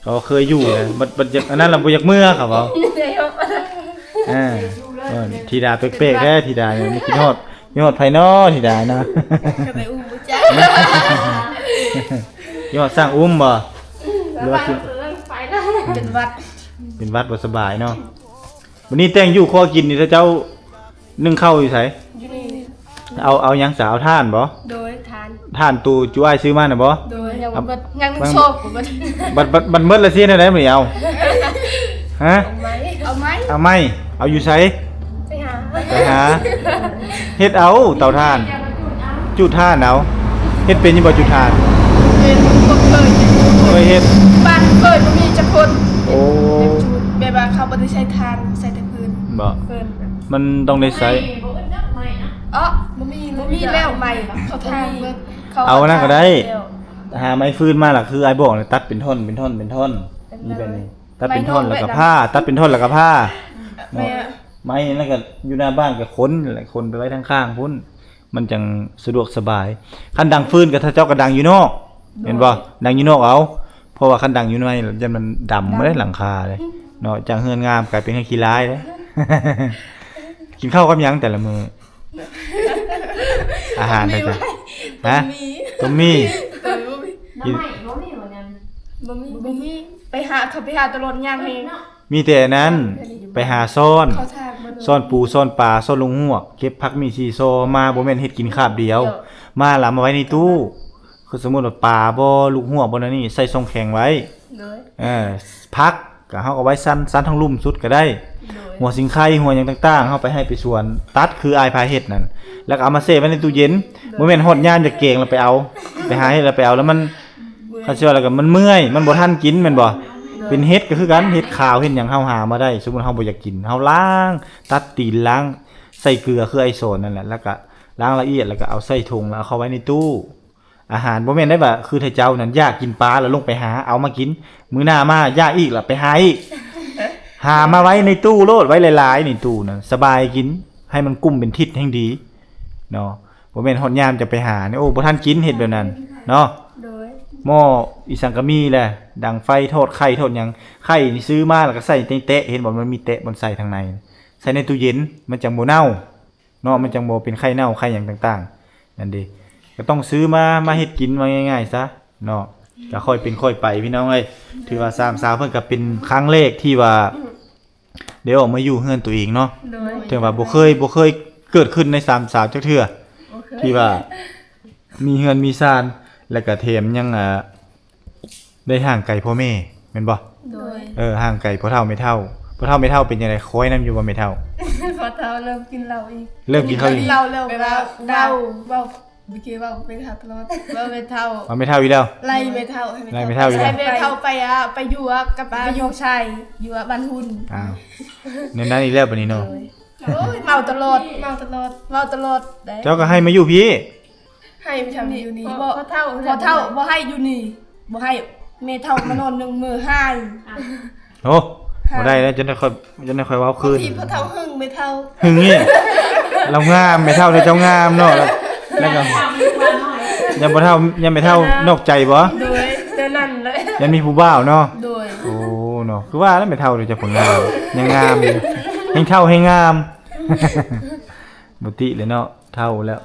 ເຂົາເຄີຍຢູ່ແຫຼະ ບັດ ບັດຢາກ ອັນນັ້ນລະບໍ່ຢາກເມືອ ເຂົາເວົ້າ ເອີ ທິດາແປກໆແທ້ ທິດານີ້ ຄິດຮອດ ຄິດຮອດໃຜນໍ ທິດາເນາະ ກໍໄປອຸ້ມບໍ່ຈັກ ຄິດຮອດຊ່າງອຸ້ມບໍ່ ຫຼືວ່າ ເປັນຫວັດ ເປັນຫວັດບໍ່ສະບາຍເນາະ. ມື້ນີ້ແຕ່ງຢູ່ຄົວກິນນີ້ ເຈົ້າ ໜຶ້ງເຂົ້າຢູ່ໃສ? ຢູ່ນີ້ ເອົາ ເອົາຫຍັງສະ? ເອົາຖ່ານບໍ່? ໂດຍ ຖ່ານ ຖ່ານໂຕຈຸອ້າຍຊື້ມານະບໍ່? ໂດຍ ຍັງບໍ່ເບິດ ຍັງໜຶ່ງຊອກບໍ່ເບິດ ບັດ ບັດ ບັດເບິດລະຊິເຮັດແນວໃດມື້ນີ້ເອົາ? ຮະ? ເອົາໄມ້ ເອົາໄມ້ ເອົາຢູ່ໃສ? ໄປຫາ ໄປຫາ ເຮັດເອົາເຕົາຖ່ານ ຈຸຖ່ານເອົາ ເຮັດເປັນຢູ່ບໍ່ຈຸຖ່ານ? ເປັນ ບໍ່ເຄີຍເຮັດ ເຄີຍເຮັດ ບ້ານເຄີຍບໍ່ມີຈັກຄົນ ໂອ້ ແບບວ່າເຂົາບໍ່ໄດ້ໃຊ້ຖ່ານ ໃຊ້ແຕ່ຟືນ ບໍ່ ຟືນ ມັນຕ້ອງໄດ້ໃຊ້ ເອີ ບໍ່ມີ ບໍ່ມີແລ້ວໄມ້ ເຂົາຖ່ານເບິດ ເອົາອັນນັ້ນກໍໄດ້ ຫາໄມ້ຟືນມາລະ ຄືອ້າຍບອກ ຕັດເປັນທ່ອນ ເປັນທ່ອນ ເປັນທ່ອນ ນີ້ແບບນີ້ ຕັດເປັນທ່ອນແລ້ວກໍຜ່າ ຕັດເປັນທ່ອນແລ້ວກໍຜ່າ ໄມ້ນັ້ນກໍຢູ່ໜ້າບ້ານກໍຂົນແຫຼະ ຂົນໄປໄວ້ທາງຂ້າງພຸ້ນ ມັນຈັ່ງສະດວກສະບາຍ. ຄັນດັງຟືນກໍ ເຂົາເຈົ້າກໍດັງຢູ່ນອກ ແມ່ນບໍ່? ດັງຢູ່ນອກເອົາ ເພາະວ່າຄັນດັງຢູ່ໃນ ຢ້ານມັນດຳເດ້ ຫຼັງຄາເດ້ເນາະ ຈາກເຮືອນງາມກາຍເປັນເຮືອນຂີ້ລາຍເດ້. ກິນເຂົ້າກັບຫຍັງແຕ່ລະມື້? ອາຫານໃດ? ຮະ? ຕົ້ມໝີ່ ຕົ້ມໝີ່ ໜໍ່ໄມ້ບໍ່ມີບໍ່ຍັງ? ບໍ່ມີ ບໍ່ມີ ໄປຫາ ເຂົາໄປຫາຕະຫຼອດ ຍ່າງແຮງ ມີແຕ່ອັນນັ້ນ ໄປຫາຊ້ອນ ຊ້ອນປູຊ້ອນປາ ຊ້ອນລົງຮວກ ເກັບຜັກໝີ່ຊີຊໍມາ ບໍ່ແມ່ນເຮັດກິນຄາບດຽວ ມາລະເອົາມາໄວ້ໃນຕູ້ ຄືສົມມຸດວ່າປາບໍ່ ລູກຮວກບໍ່ ແນວນີ້ໃສ່ຊ່ອງແຂງໄວ້ ເອີ ຜັກກໍເຮົາກໍໄວ້ຊັ້ນ ຊັ້ນທາງລຸ່ມສຸດກໍໄດ້ ຫົວສິງໄຄ ຫົວຫຍັງຕ່າງໆ ເຮົາໄປໄຮ່ໄປສວນ ຕັດຄືອ້າຍພາເຮັດນັ້ນ ແລ້ວກໍເອົາມາແຊ່ໄວ້ໃນຕູ້ເຢັນ ບໍ່ແມ່ນຮອດຍາມຢາກແກງແລ້ວໄປເອົາ ໄປຫາເຮັດແລ້ວໄປເອົາ ແລ້ວມັນ ຄັນຊິວ່າແລ້ວກໍມັນເມື່ອຍ ມັນບໍ່ທັນກິນແມ່ນບໍ່? ເປັນເຫັດກໍຄືກັນ ເຫັດຂາວເຫັດຫຍັງເຮົາຫາມາໄດ້ ສົມມຸດເຮົາບໍ່ຢາກກິນ ເຮົາລ້າງ ຕັດຕີນ ລ້າງ ໃສ່ເກືອຄືອ້າຍສອນນັ້ນແຫຼະ ແລ້ວກໍລ້າງລະອຽດ ແລ້ວກໍເອົາໃສ່ຖົງ ແລ້ວເອົາເຂົ້າໄວ້ໃນຕູ້ ອາຫານ ບໍ່ແມ່ນໄດ້ວ່າຄືເຈົ້ານັ້ນ ຢາກກິນປາແລ້ວລົງໄປຫາເອົາມາກິນ ມື້ໜ້າມາຢາກອີກລະໄປຫາອີກ ຫາມາໄວ້ໃນຕູ້ໂລດ ໄວ້ຫຼາຍໆ ໃນຕູ້ນັ້ນ ສະບາຍກິນ ໃຫ້ມັນກຸ້ມເປັນທິດແຮ່ງດີເນາະ ບໍ່ແມ່ນຮອດຍາມຈະໄປຫານີ້ ໂອ້ ບໍ່ທັນກິນ ເຮັດແບບນັ້ນເນາະ ໂດຍ ໝໍ້ອີ່ສັງກະມີແຫຼະ ດັງໄຟ ທອດໄຂ່ ທອດຫຍັງ ໄຂ່ນີ້ຊື້ມາແລ້ວກໍໃສ່ໃນແຕະ ເຫັນບໍ່ ມັນມີແຕະບ່ອນໃສ່ທາງໃນ ໃສ່ໃນຕູ້ເຢັນ ມັນຈັ່ງບໍ່ເນົ່າ ເນາະ ມັນຈັ່ງບໍ່ເປັນໄຂ່ເນົ່າໄຂ່ຫຍັງຕ່າງໆ ນັ້ນເດ້ ກໍຕ້ອງຊື້ມາ ມາເຮັດກິນ ວ່າງ່າຍໆຊະເນາະ ກໍຄ່ອຍເປັນຄ່ອຍໄປ ພີ່ນ້ອງເອີຍ ຖືວ່າສາມສາວເພິ່ນກໍເປັນຄັ້ງແລກທີ່ວ່າໄດ້ອອກມາຢູ່ເຮືອນຕົວເອງເນາະ ໂດຍ ເຖິງວ່າບໍ່ເຄີຍ ບໍ່ເຄີຍເກີດຂຶ້ນໃນສາມສາວຈັກເທື່ອ ບໍ່ເຄີຍ ທີ່ວ່າມີເຮືອນມີຊານ ແລ້ວກໍແຖມຍັງ ອ່າ ໄດ້ຫ່າງໄກພໍ່ແມ່ແມ່ນບໍ່? ໂດຍ ເອີ ຫ່າງໄກພໍ່ເຖົ້າແມ່ເຖົ້າ ພໍ່ເຖົ້າແມ່ເຖົ້າເປັນຈັ່ງໃດ? ຄອຍນຳຢູ່ບໍ່ແມ່ເຖົ້າ? ພໍ່ເຖົ້າເລີ່ມກິນເຫຼົ້າອີກ ເລີ່ມກິນເຫຼົ້າອີກ ເຫຼົ້າແລ້ວ ແບບວ່າເວົ້າ ເວົ້າ ເມື່ອກີ້ເວົ້າແມ່ເຖົ້າຕະຫຼອດ ເວົ້າແມ່ເຖົ້າ ເອົາແມ່ເຖົ້າອີກແລ້ວ ໄລ່ແມ່ເຖົ້າ ໄລ່ແມ່ເຖົ້າອີກແລ້ວ ໃຫ້ແມ່ເຖົ້າໄປ ອ່າ ໄປຢູ່ກັບ ໄປຢູ່ໃສ? ຢູ່ບ້ານຮຸ່ນ ອ້າວ ແນວນັ້ນອີກແລ້ວບັດນີ້ເນາະ ໂດຍ ໂອ້ຍ ເມົາຕະຫຼອດ ເມົາຕະຫຼອດ ເມົາຕະຫຼອດໄດ໋ ເຈົ້າກໍໃຫ້ມາຢູ່ພີ້ ໃຫ້ໄປທຳຢູ່ນີ້ ພໍ່ເຖົ້າ ພໍ່ເຖົ້າບໍ່ໃຫ້ຢູ່ນີ້ ບໍ່ໃຫ້ແມ່ເຖົ້າມານອນນຳມື້ ຮ້າຍ ໂອ້ ຮ້າຍ ບໍ່ໄດ້ແລ້ວ ຈັ່ງໃດຂ້ອຍ ຈັ່ງໃດຂ້ອຍເວົ້າຄືນ ທີ່ພໍ່ເຖົ້າຫຶງແມ່ເຖົ້າ ຫຶງນີ້ ລາວງາມ ແມ່ເຖົ້າເຈົ້າງາມເນາະ ແລ້ວກໍ ຢ້ານພໍ່ເຖົ້າ ຢ້ານແມ່ເຖົ້ານອກໃຈບໍ່? ໂດຍ ແນວນັ້ນເລີຍ ຢ້ານມີຜູ້ບ່າວເນາະ ໂດຍ ໂອ້ ເນາະ ຄືວ່າແລ້ວແມ່ເຖົ້າເຈົ້າຜູ້ງາມ ຍັງງາມຢູ່ ແຮ່ງເຖົ້າແຮ່ງງາມ ບໍ່ຕິເລີຍເນາະ ເຖົ້າແລ້ວ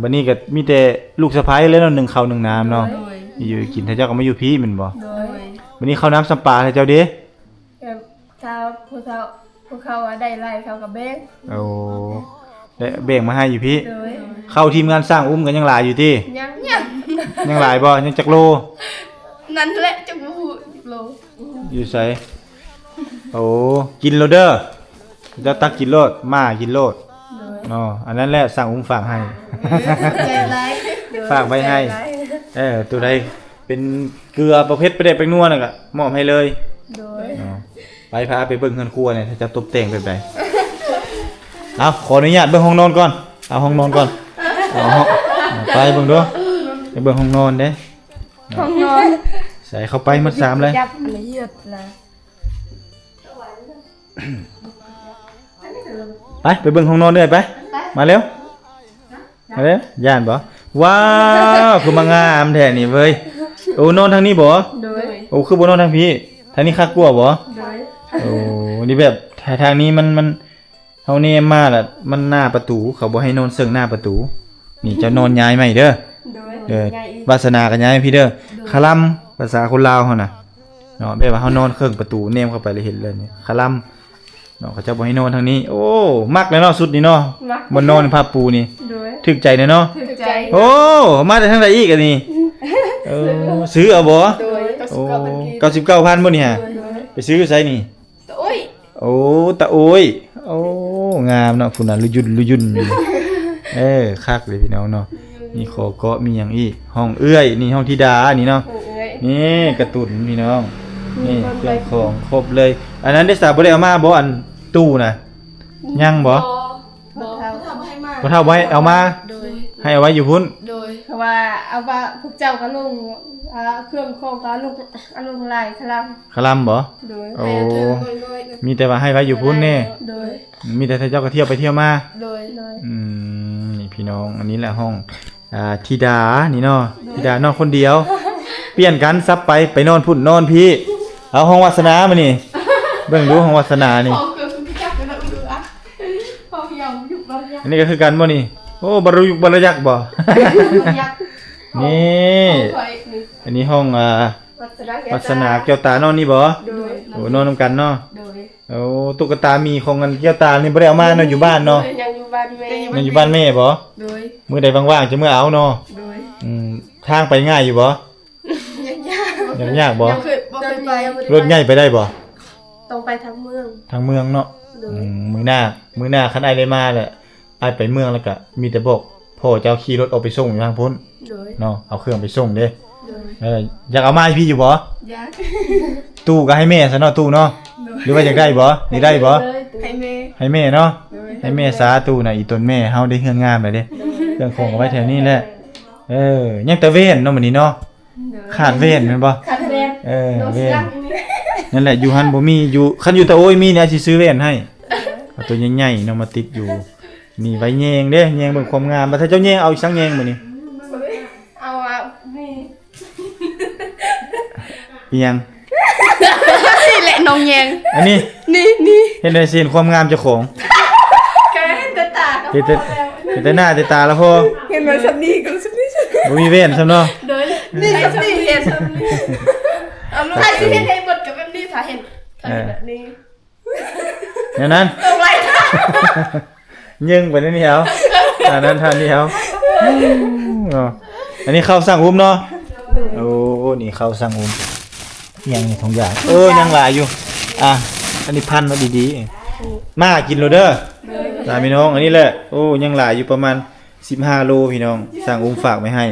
ບັດນີ້ກໍມີແຕ່ລູກສະໃພ້ແລ້ວເນາະ ໜຶ້ງເຂົ້າໜຶ້ງນ້ຳເນາະ ໂດຍ ຢູ່ກິນ ຖ້າເຈົ້າກໍມາຢູ່ພີ້ແມ່ນບໍ່? ໂດຍ ບັດນີ້ເຂົ້ານ້ຳຊຳປາ ຖ້າເຈົ້າເດ້? ແບບ ຖ້າຜູ້ເຖົ້າ ຜູ້ເຂົາວ່າໄດ້ຫຼາຍ ເຂົາກໍແບ່ງ ໂອ້ ໄດ້ແບ່ງມາໃຫ້ຢູ່ພີ້ ໂດຍ ເຂົ້າທີມງານຊ່າງອຸ້ມກໍຍັງຫຼາຍຢູ່ຕິ? ຍັງ ຍັງ ຍັງຫຼາຍບໍ່? ຍັງຈັກໂລ? ນັ້ນແຫຼະ ຈັກບໍ່ຮູ້ຈັກໂລ ຢູ່ໃສ? ໂອ້ ກິນໂລດເດີ ເຈົ້າຕັກກິນໂລດ ໝາກິນໂລດ ໂດຍ ເນາະ ອັນນັ້ນແຫຼະຊ່າງອຸ້ມຝາກໃຫ້ ເອີ ຂອບໃຈຫຼາຍ ໂດຍ ຝາກໄວ້ໃຫ້ ຂອບໃຈຫຼາຍ ເອີ ໂຕໃດເປັນເກືອ ປາເຜັດ ປາແດກ ແປ້ງນົວ ນັ້ນກໍມອບໃຫ້ເລີຍ ໂດຍ ເນາະ ໄປ ພາໄປເບິ່ງເຮືອນຄົວແດ່ ຖ້າຈະຕົບແຕ່ງແບບໃດ? ເອົາ ຂໍອະນຸຍາດເບິ່ງຫ້ອງນອນກ່ອນ ເອົາຫ້ອງນອນກ່ອນ ເອົາຫ້ອງ ໄປເບິ່ງດູ ໄປເບິ່ງຫ້ອງນອນເດ້ ຫ້ອງນອນ ໃສ່ເຂົ້າໄປໝົດສາມເລີຍ ຈັບອັນນີ້ເຍືອດລະ ໄປ ໄປເບິ່ງຫ້ອງນອນເອື້ອຍໄປ ໄປ ມາເລັວ ມາເລັວ ຢ້ານບໍ່? ວ້າວ ຄືມາງາມແທ້ນີ້ເວີຍ ໂອ້ ນອນທາງນີ້ບໍ່? ໂດຍ ໂອ້ ຄືບໍ່ນອນທາງພີ້? ທາງນີ້ຄັກກວ່າບໍ່? ໂດຍ ໂອ້ ນີ້ແບບ ທາງນີ້ມັນ ມັນ ເຮົາແນມມາລະ ມັນໜ້າປະຕູ ເຂົາບໍ່ໃຫ້ນອນເຊິ່ງໜ້າປະຕູ ນີ້ເຈົ້ານອນຍ້າຍໃໝ່ເດີ ໂດຍ ເດີ ຍ້າຍອີກ ວາສະໜາກໍຍ້າຍໃໝ່ພີ້ເດີ ໂດຍ ຄະລຳ ພາສາຄົນລາວເຮົານະເນາະ ແບບວ່າເຮົານອນເຄິ່ງປະຕູ ແນມເຂົ້າໄປແລ້ວເຫັນເລີຍນີ້ ຄະລຳເນາະ ເຂົາເຈົ້າບໍ່ໃຫ້ນອນທາງນີ້ ໂອ້ ມັກແລ້ວເນາະ ຊຸດນີ້ເນາະ ມັກ ບ່ອນນອນຜ້າປູນີ້ ໂດຍ ຖືກໃຈແນ່ເນາະ ຖືກໃຈ ໂອ້ ມາແຕ່ທາງໃດອີກອັນນີ້? ເອີ ຊື້ເອົາບໍ່? ໂດຍ ໂອ້ ເກົ້າສິບເກົ້າພັນ ເກົ້າສິບເກົ້າພັນບໍ່ນີ້ຫາ? ໂດຍ ໂດຍ ໄປຊື້ຢູ່ໃສນີ້? ຕາໂອ້ຍ ໂອ້ ຕາໂອ້ຍ ໂອ້ ງາມເນາະ ພຸ້ນນະ ລຸຍຸນ ລຸຍຸນ ເອີ ຄັກເລີຍພີ່ນ້ອງເນາະ ມີຂໍເກາະ ມີຫຍັງອີກ ຫ້ອງເອື້ອຍ ນີ້ຫ້ອງທິດານີ້ເນາະ ຫ້ອງເອື້ອຍ ນີ້ກາຕູນພີ່ນ້ອງ ນີ້ເຄື່ອງຂອງຄົບເລີຍ ອັນນັ້ນເດ ສາບໍ່ໄດ້ເອົາມາບໍ່ ອັນຕູ້ນະ ຍັງບໍ່? ບໍ່ ບໍ່ ພໍ່ເຖົ້າບໍ່ໃຫ້ມາ ພໍ່ເຖົ້າບໍ່ໃຫ້ເອົາມາ ໂດຍ ໃຫ້ເອົາໄວ້ຢູ່ພຸ້ນ ໂດຍ ເພາະວ່າເອົາວ່າພວກເຈົ້າກໍລົງ ອ່າ ເຄື່ອງຂອງກໍລົງ ເອົາລົງຫຼາຍຄະລຳ ຄະລຳບໍ່? ໂດຍ ໂອ້ ໃຫ້ເອົາເຖິງໜ້ອຍໆ ມີແຕ່ວ່າໃຫ້ໄວ້ຢູ່ພຸ້ນແນ່ ໂດຍ ມີແຕ່ເຈົ້າກໍທ່ຽວໄປທ່ຽວມາ ໂດຍ ໂດຍ ອືມ ນີ້ພີ່ນ້ອງ ອັນນີ້ແຫຼະຫ້ອງ ອ່າ ທິດານີ້ເນາະ ໂດຍ ທິດານອນຄົນດຽວ ປ່ຽນກັນສັບໄປ ໄປນອນພຸ້ນນອນພີ້ ເອົາຫ້ອງວາສະໜາມານີ້ ເບິ່ງດູຫ້ອງວາສະໜານີ້ ຫ້ອງເກີດຂຶ້ນທີ່ຈັກເປັນອຸລຸອະ ຫ້ອງເຮົາຢູ່ບໍ່ໄດ້ ອັນນີ້ກໍຄືກັນບໍ່ນີ້? ໂອ້ ບໍ່ລຸຍຸກບໍ່ລະຍັກບໍ່? ບໍ່ລະຍັກ ນີ້ ຫ້ອງຂ້ອຍນີ້ ອັນນີ້ຫ້ອງ ອ່າ ວັດສະນາແກ້ວຕາ ວັດສະນາແກ້ວຕາ ນອນນີ້ບໍ່? ໂດຍ ໂອ້ ນອນນຳກັນເນາະ ໂດຍ ໂອ້ ຕຸກກະຕາໝີຂອງອັນແກ້ວຕານີ້ບໍ່ໄດ້ເອົາມາເນາະ ຢູ່ບ້ານເນາະ ໂດຍ ຍັງຢູ່ບ້ານແມ່ ຍັງຢູ່ບ້ານແມ່ບໍ່? ໂດຍ ມື້ໃດວ່າງໆ ຈະເມືອເອົາເນາະ ໂດຍ ອືມ ທາງໄປງ່າຍຢູ່ບໍ່? ຍາກ ຍາກບໍ່? ຍັງເຄີຍ ບໍ່ເຄີຍໄປ ລົດໃຫຍ່ໄປໄດ້ບໍ່? ຕ້ອງໄປທາງເມືອງ ທາງເມືອງເນາະ ໂດຍ ອືມ ມື້ໜ້າ ມື້ໜ້າຄັນອ້າຍໄດ້ມາແຫຼະ ອ້າຍໄປເມືອງແລ້ວກະມີແຕ່ບອກພໍ່ເຈົ້າຂີ່ລົດອອກໄປສົ່ງຢູ່ທາງພຸ້ນ ໂດຍ ເນາະ ເອົາເຄື່ອງໄປສົ່ງເດ້ ໂດຍ ເອີ ຢາກເອົາມາໃຫ້ພີ່ຢູ່ບໍ່? ຢາກ ຕູ້ກໍໃຫ້ແມ່ຊະເນາະ ຕູ້ເນາະ ໂດຍ ຫຼືວ່າຢາກໄດ້ບໍ່? ຢາກໄດ້ບໍ່? ໃຫ້ແມ່ ໃຫ້ແມ່ເນາະ ໂດຍ ໃຫ້ແມ່ຊະ ຕູ້ນະ ອີຕົນແມ່ເຮົາໄດ້ເຮືອນງາມແລ້ວເດ້ ໂດຍ ເຄື່ອງຂອງເອົາໄວ້ແຖວນີ້ແຫຼະ ເອີ ຍັງແຕ່ແວ່ນເນາະ ມື້ນີ້ເນາະ ໂດຍ ຂາດແວ່ນແມ່ນບໍ່? ຂາດແວ່ນ ເອີ ແວ່ນ ນັ້ນແຫຼະ ຢູ່ຫັ້ນບໍ່ມີ ຢູ່ ຄັນຢູ່ຕາໂອ້ຍມີນີ້ ອ້າຍຊິຊື້ແວ່ນໃຫ້ ເອົາຕົວໃຫຍ່ໆເນາະ ມາຕິດຢູ່ ນີ້ໄວ້ແຍງເດ້ ແຍງເບິ່ງຄວາມງາມ ບັດຖ້າເຈົ້າແຍງ ເອົາອີກສັກແຍງມື້ນີ້ ເອົາ ອາ ນີ້ ອີຫຍັງ? ນີ້ແຫຼະນ້ອງແຍງ ອັນນີ້ ນີ້ ນີ້ ເຮັດໃດຊິເຫັນຄວາມງາມເຈົ້າຂອງ ກໍເຫັນແຕ່ຕາ ເຫັນແຕ່ ເຫັນແຕ່ໜ້າແຕ່ຕາລະພໍ ເຫັນວ່າສ່ຳນີ້ກໍສ່ຳນີ້ ບໍ່ມີແວ່ນຊ້ຳເນາະ ໂດຍ ນີ້ສ່ຳນີ້ ເຫັນສ່ຳນີ້ ເອົາລູກ ຖ້າຊິເຮັດໃຫ້ເບິດກໍແບບນີ້ ຖ້າເຫັນ ຖ້າເຫັນແບບນີ້ ແນວນັ້ນ ຕອງໄລ່ ຍິງໄປໃນນີ້ເອົາ ອັນນັ້ນທ່ານນີ້ເອົາ ເນາະ ອັນນີ້ເຂົ້າສັງອຸມເນາະ ໂອ້ ນີ້ເຂົ້າສັງອຸມ ອີຫຍັງນີ້ ຖົງຢາງ ເອີ ຍັງຫຼາຍຢູ່ ອ່ະ ອັນນີ້ພັນໄວ້ດີໆ ໝາກິນໂລດເດີ ລາພີ່ນ້ອງ ອັນນີ້ແຫຼະ ໂອ້ ຍັງຫຼາຍຢູ່ ປະມານສິບຫ້າໂລພີ່ນ້ອງ ສັງອຸມຝາກໄວ້ໃຫ້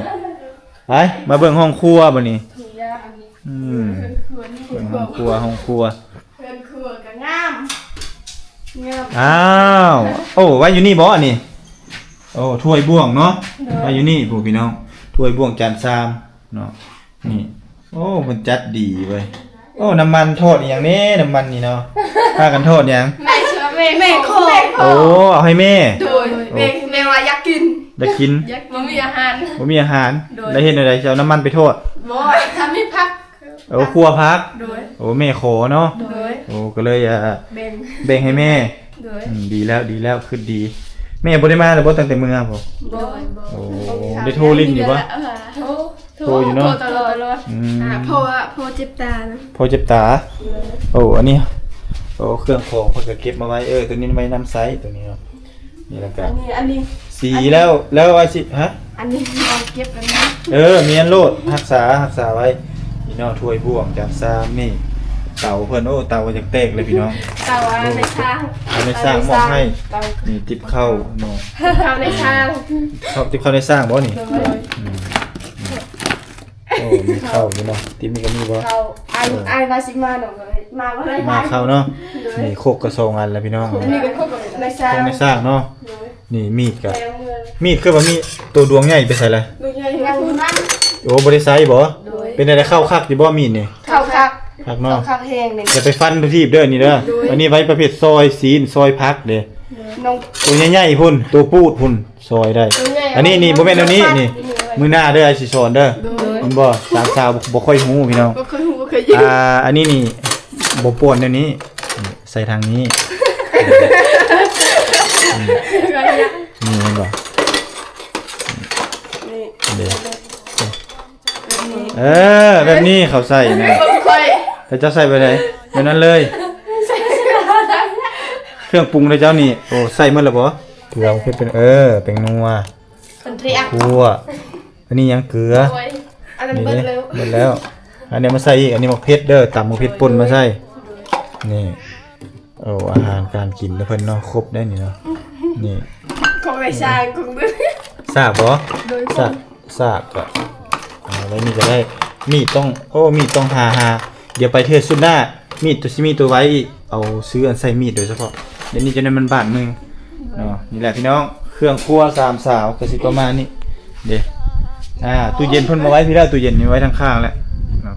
ໄປ ມາເບິ່ງຫ້ອງຄົວບັດນີ້ ອືມ ເບິ່ງຫ້ອງຄົວ ຫ້ອງຄົວ ເຮືອນຄົວກໍງາມ ງາມ ອ້າວ ໂອ້ ໄວ້ຢູ່ນີ້ບໍ່ອັນນີ້? ໂອ້ ຖ້ວຍບ່ວງເນາະ ໂດຍ ໄວ້ຢູ່ນີ້ພຸ້ນພີ່ນ້ອງ ຖ້ວຍບ່ວງຈານຊາມເນາະ ນີ້ ໂອ້ ເພິ່ນຈັດດີເວີຍ ໂອ້ ນ້ຳມັນທອດອີຫຍັງເນ ນ້ຳມັນນີ້ເນາະ ພາກັນທອດຫຍັງ? ແມ່ ແມ່ຂໍ ໂອ້ ເອົາໃຫ້ແມ່ ໂດຍ ໂອ້ ແມ່ ແມ່ວ່າຢາກກິນ ຢາກກິນ ຢາກ ບໍ່ມີອາຫານ ບໍ່ມີອາຫານ ໂດຍ ແລ້ວເຮັດແນວໃດ ຊິເອົານ້ຳມັນໄປທອດ? ບໍ່ ຖ້າມີຜັກ ໂອ້ ຄົວຜັກ ໂດຍ ໂອ້ ແມ່ຂໍເນາະ ໂດຍ ໂອ້ ກໍເລີຍ ອ່າ ແບ່ງ ແບ່ງໃຫ້ແມ່ ໂດຍ ອືມ ດີແລ້ວ ດີແລ້ວ ຄິດດີ ແມ່ບໍ່ໄດ້ມາແລ້ວບໍ່ ຕັ້ງແຕ່ເມືອພຸ້ນ? ບໍ່ ໂອ້ ໄດ້ໂທຫຼິ້ນຢູ່ບໍ່? ໂທ ໂທຢູ່ເນາະ ໂທຕະຫຼອດ ອືມ ອ່າ ເພາະວ່າພໍ່ເຈັບຕານະ ພໍ່ເຈັບຕາ ໂອ້ ອັນນີ້ ໂອ້ ເຄື່ອງຂອງເພິ່ນກໍເກັບມາໄວ້ ເອີ ໂຕນີ້ໄວ້ນຳໃຊ້ ໂຕນີ້ເນາະ ນີ້ແລ້ວກໍ ອັນນີ້ ອັນນີ້ ສີແລ້ວ ແລ້ວວ່າຊິ ຮະ ອັນນີ້ເອົາເກັບໄວ້ນຳ ເອີ ແມ່ນໂລດ ຮັກສາ ຮັກສາໄວ້ ນີ້ເນາະ ຖ້ວຍບ່ວງຈານຊາມ ນີ້ ເຕົາເພິ່ນ ໂອ້ ເຕົາກໍຢາກແຕກເລີຍພີ່ນ້ອງ ເຕົາ ໂອ້ ໃນຊ່າງ ເອົາໃນຊ່າງມອບໃຫ້ ເຕົາ ນີ້ຕິບເຂົ້າເນາະ ເຂົ້າໃນຊ່າງ ເຂົ້າ ຕິບເຂົ້າໃນຊ່າງບໍ່ນີ້? ໂດຍ ອືມ ໂອ້ ມີເຂົ້າຢູ່ເນາະ ຕິບນີ້ກໍມີບໍ່? ເຂົ້າ ອ້າຍ ເອີ ອ້າຍວ່າຊິມາດອກ ມາບໍ່ໄດ້ ມາເຂົ້າເນາະ ໂດຍ ນີ້ຄົກກໍສອງອັນແລ້ວພີ່ນ້ອງ ອັນນີ້ກໍຄົກໃນຊ່າງ ຄົກໃນຊ່າງເນາະ ໂດຍ ນີ້ມີດກໍ ແຕ່ເມືອ ມີດຄືວ່າມີດໂຕດວງໃຫຍ່ໄປໃສລະ? ດວງໃຫຍ່ ໂອ້ ບໍ່ໄດ້ໃຊ້ບໍ່? ໂດຍ ເປັນຈັ່ງໃດ ເຂົ້າຄັກຢູ່ບໍ່ມີດນີ້? ເຂົ້າຄັກ ຄັກເນາະ ເຂົ້າຄັກແຮງນີ້ ຢ່າໄປຟັນທຸກທີບເດີນີ້ເດີ ໂດຍ ອັນນີ້ໄວ້ປະເພດຊອຍຊີ້ນ ຊອຍຜັກເດ້ ໂຕໃຫຍ່ໆພຸ້ນ ໂຕປູດພຸ້ນ ຊອຍໄດ້ ອັນນີ້ນີ້ບໍ່ແມ່ນແນວນີ້ນີ້ ມື້ໜ້າເດີ ອ້າຍຊິສອນເດີ ໂດຍ ເຫັນບໍ່ ສາມສາວບໍ່ ບໍ່ຄ່ອຍຮູ້ພີ່ນ້ອງ ບໍ່ເຄີຍຮູ້ ບໍ່ເຄີຍຍິນ ອ່າ ອັນນີ້ນີ້ບໍ່ປ່ວນແນວນີ້ ໃສ່ທາງນີ້ ນີ້ເຫັນບໍ່ ນີ້ ເດ້ ແບບນີ້ ເອີ ແບບນີ້ເຂົາໃສ່ນະ ເບິ່ງຂ້ອຍ ແລ້ວເຈົ້າໃສ່ແບບໃດ? ແບບນັ້ນເລີຍ ເຄື່ອງປຸງເດ້ເຈົ້ານີ້ ໂອ້ ໃສ່ໝົດແລ້ວບໍ່? ເກືອ ເຜັດເປັນ ເອີ ແປ້ງນົວ ເປັນເທຍ ຂົ້ວ ອັນນີ້ຫຍັງ? ເກືອ ໂອ້ຍ ອັນນັ້ນເບິດແລ້ວ ນີ້ເດ້ ເບິດແລ້ວ ອັນນີ້ມາໃສ່ອີກ ອັນນີ້ໝາກເຜັດເດີ ຕຳໝາກເຜັດປົ່ນມາໃສ່ ນີ້ ໂອ້ ອາຫານການກິນເດີເພິ່ນເນາະ ຄົບໄດ໋ນີ້ເນາະ ນີ້ ຂອງໄອ້ຊ້າງ ຂອງເບິ່ງ ຊາກບໍ່? ໂດຍ ຊາກ ຊາກກໍ ເອົາໄວ້ນີ້ກໍໄດ້ ມີດຕ້ອງ ໂອ້ ມີດຕ້ອງຫາ ຫາ ດຽວໄປເທື່ອສຸດໜ້າ ມີດໂຕຊິມີໂຕໄວອີກ ເອົາຊື້ອັນໃສ່ມີດໂດຍສະເພາະ ດຽວນີ້ຈະໄດ້ມັນບາດມືເນາະ ນີ້ແຫຼະພີ່ນ້ອງ ເຄື່ອງຄົວສາມສາວກໍຊິປະມານນີ້ເດ້ ອ່າ ຕູ້ເຢັນເພິ່ນມາໄວ້ພີ້ແລ້ວ ຕູ້ເຢັນນີ້ໄວ້ທາງຂ້າງແລ້ວເນາະ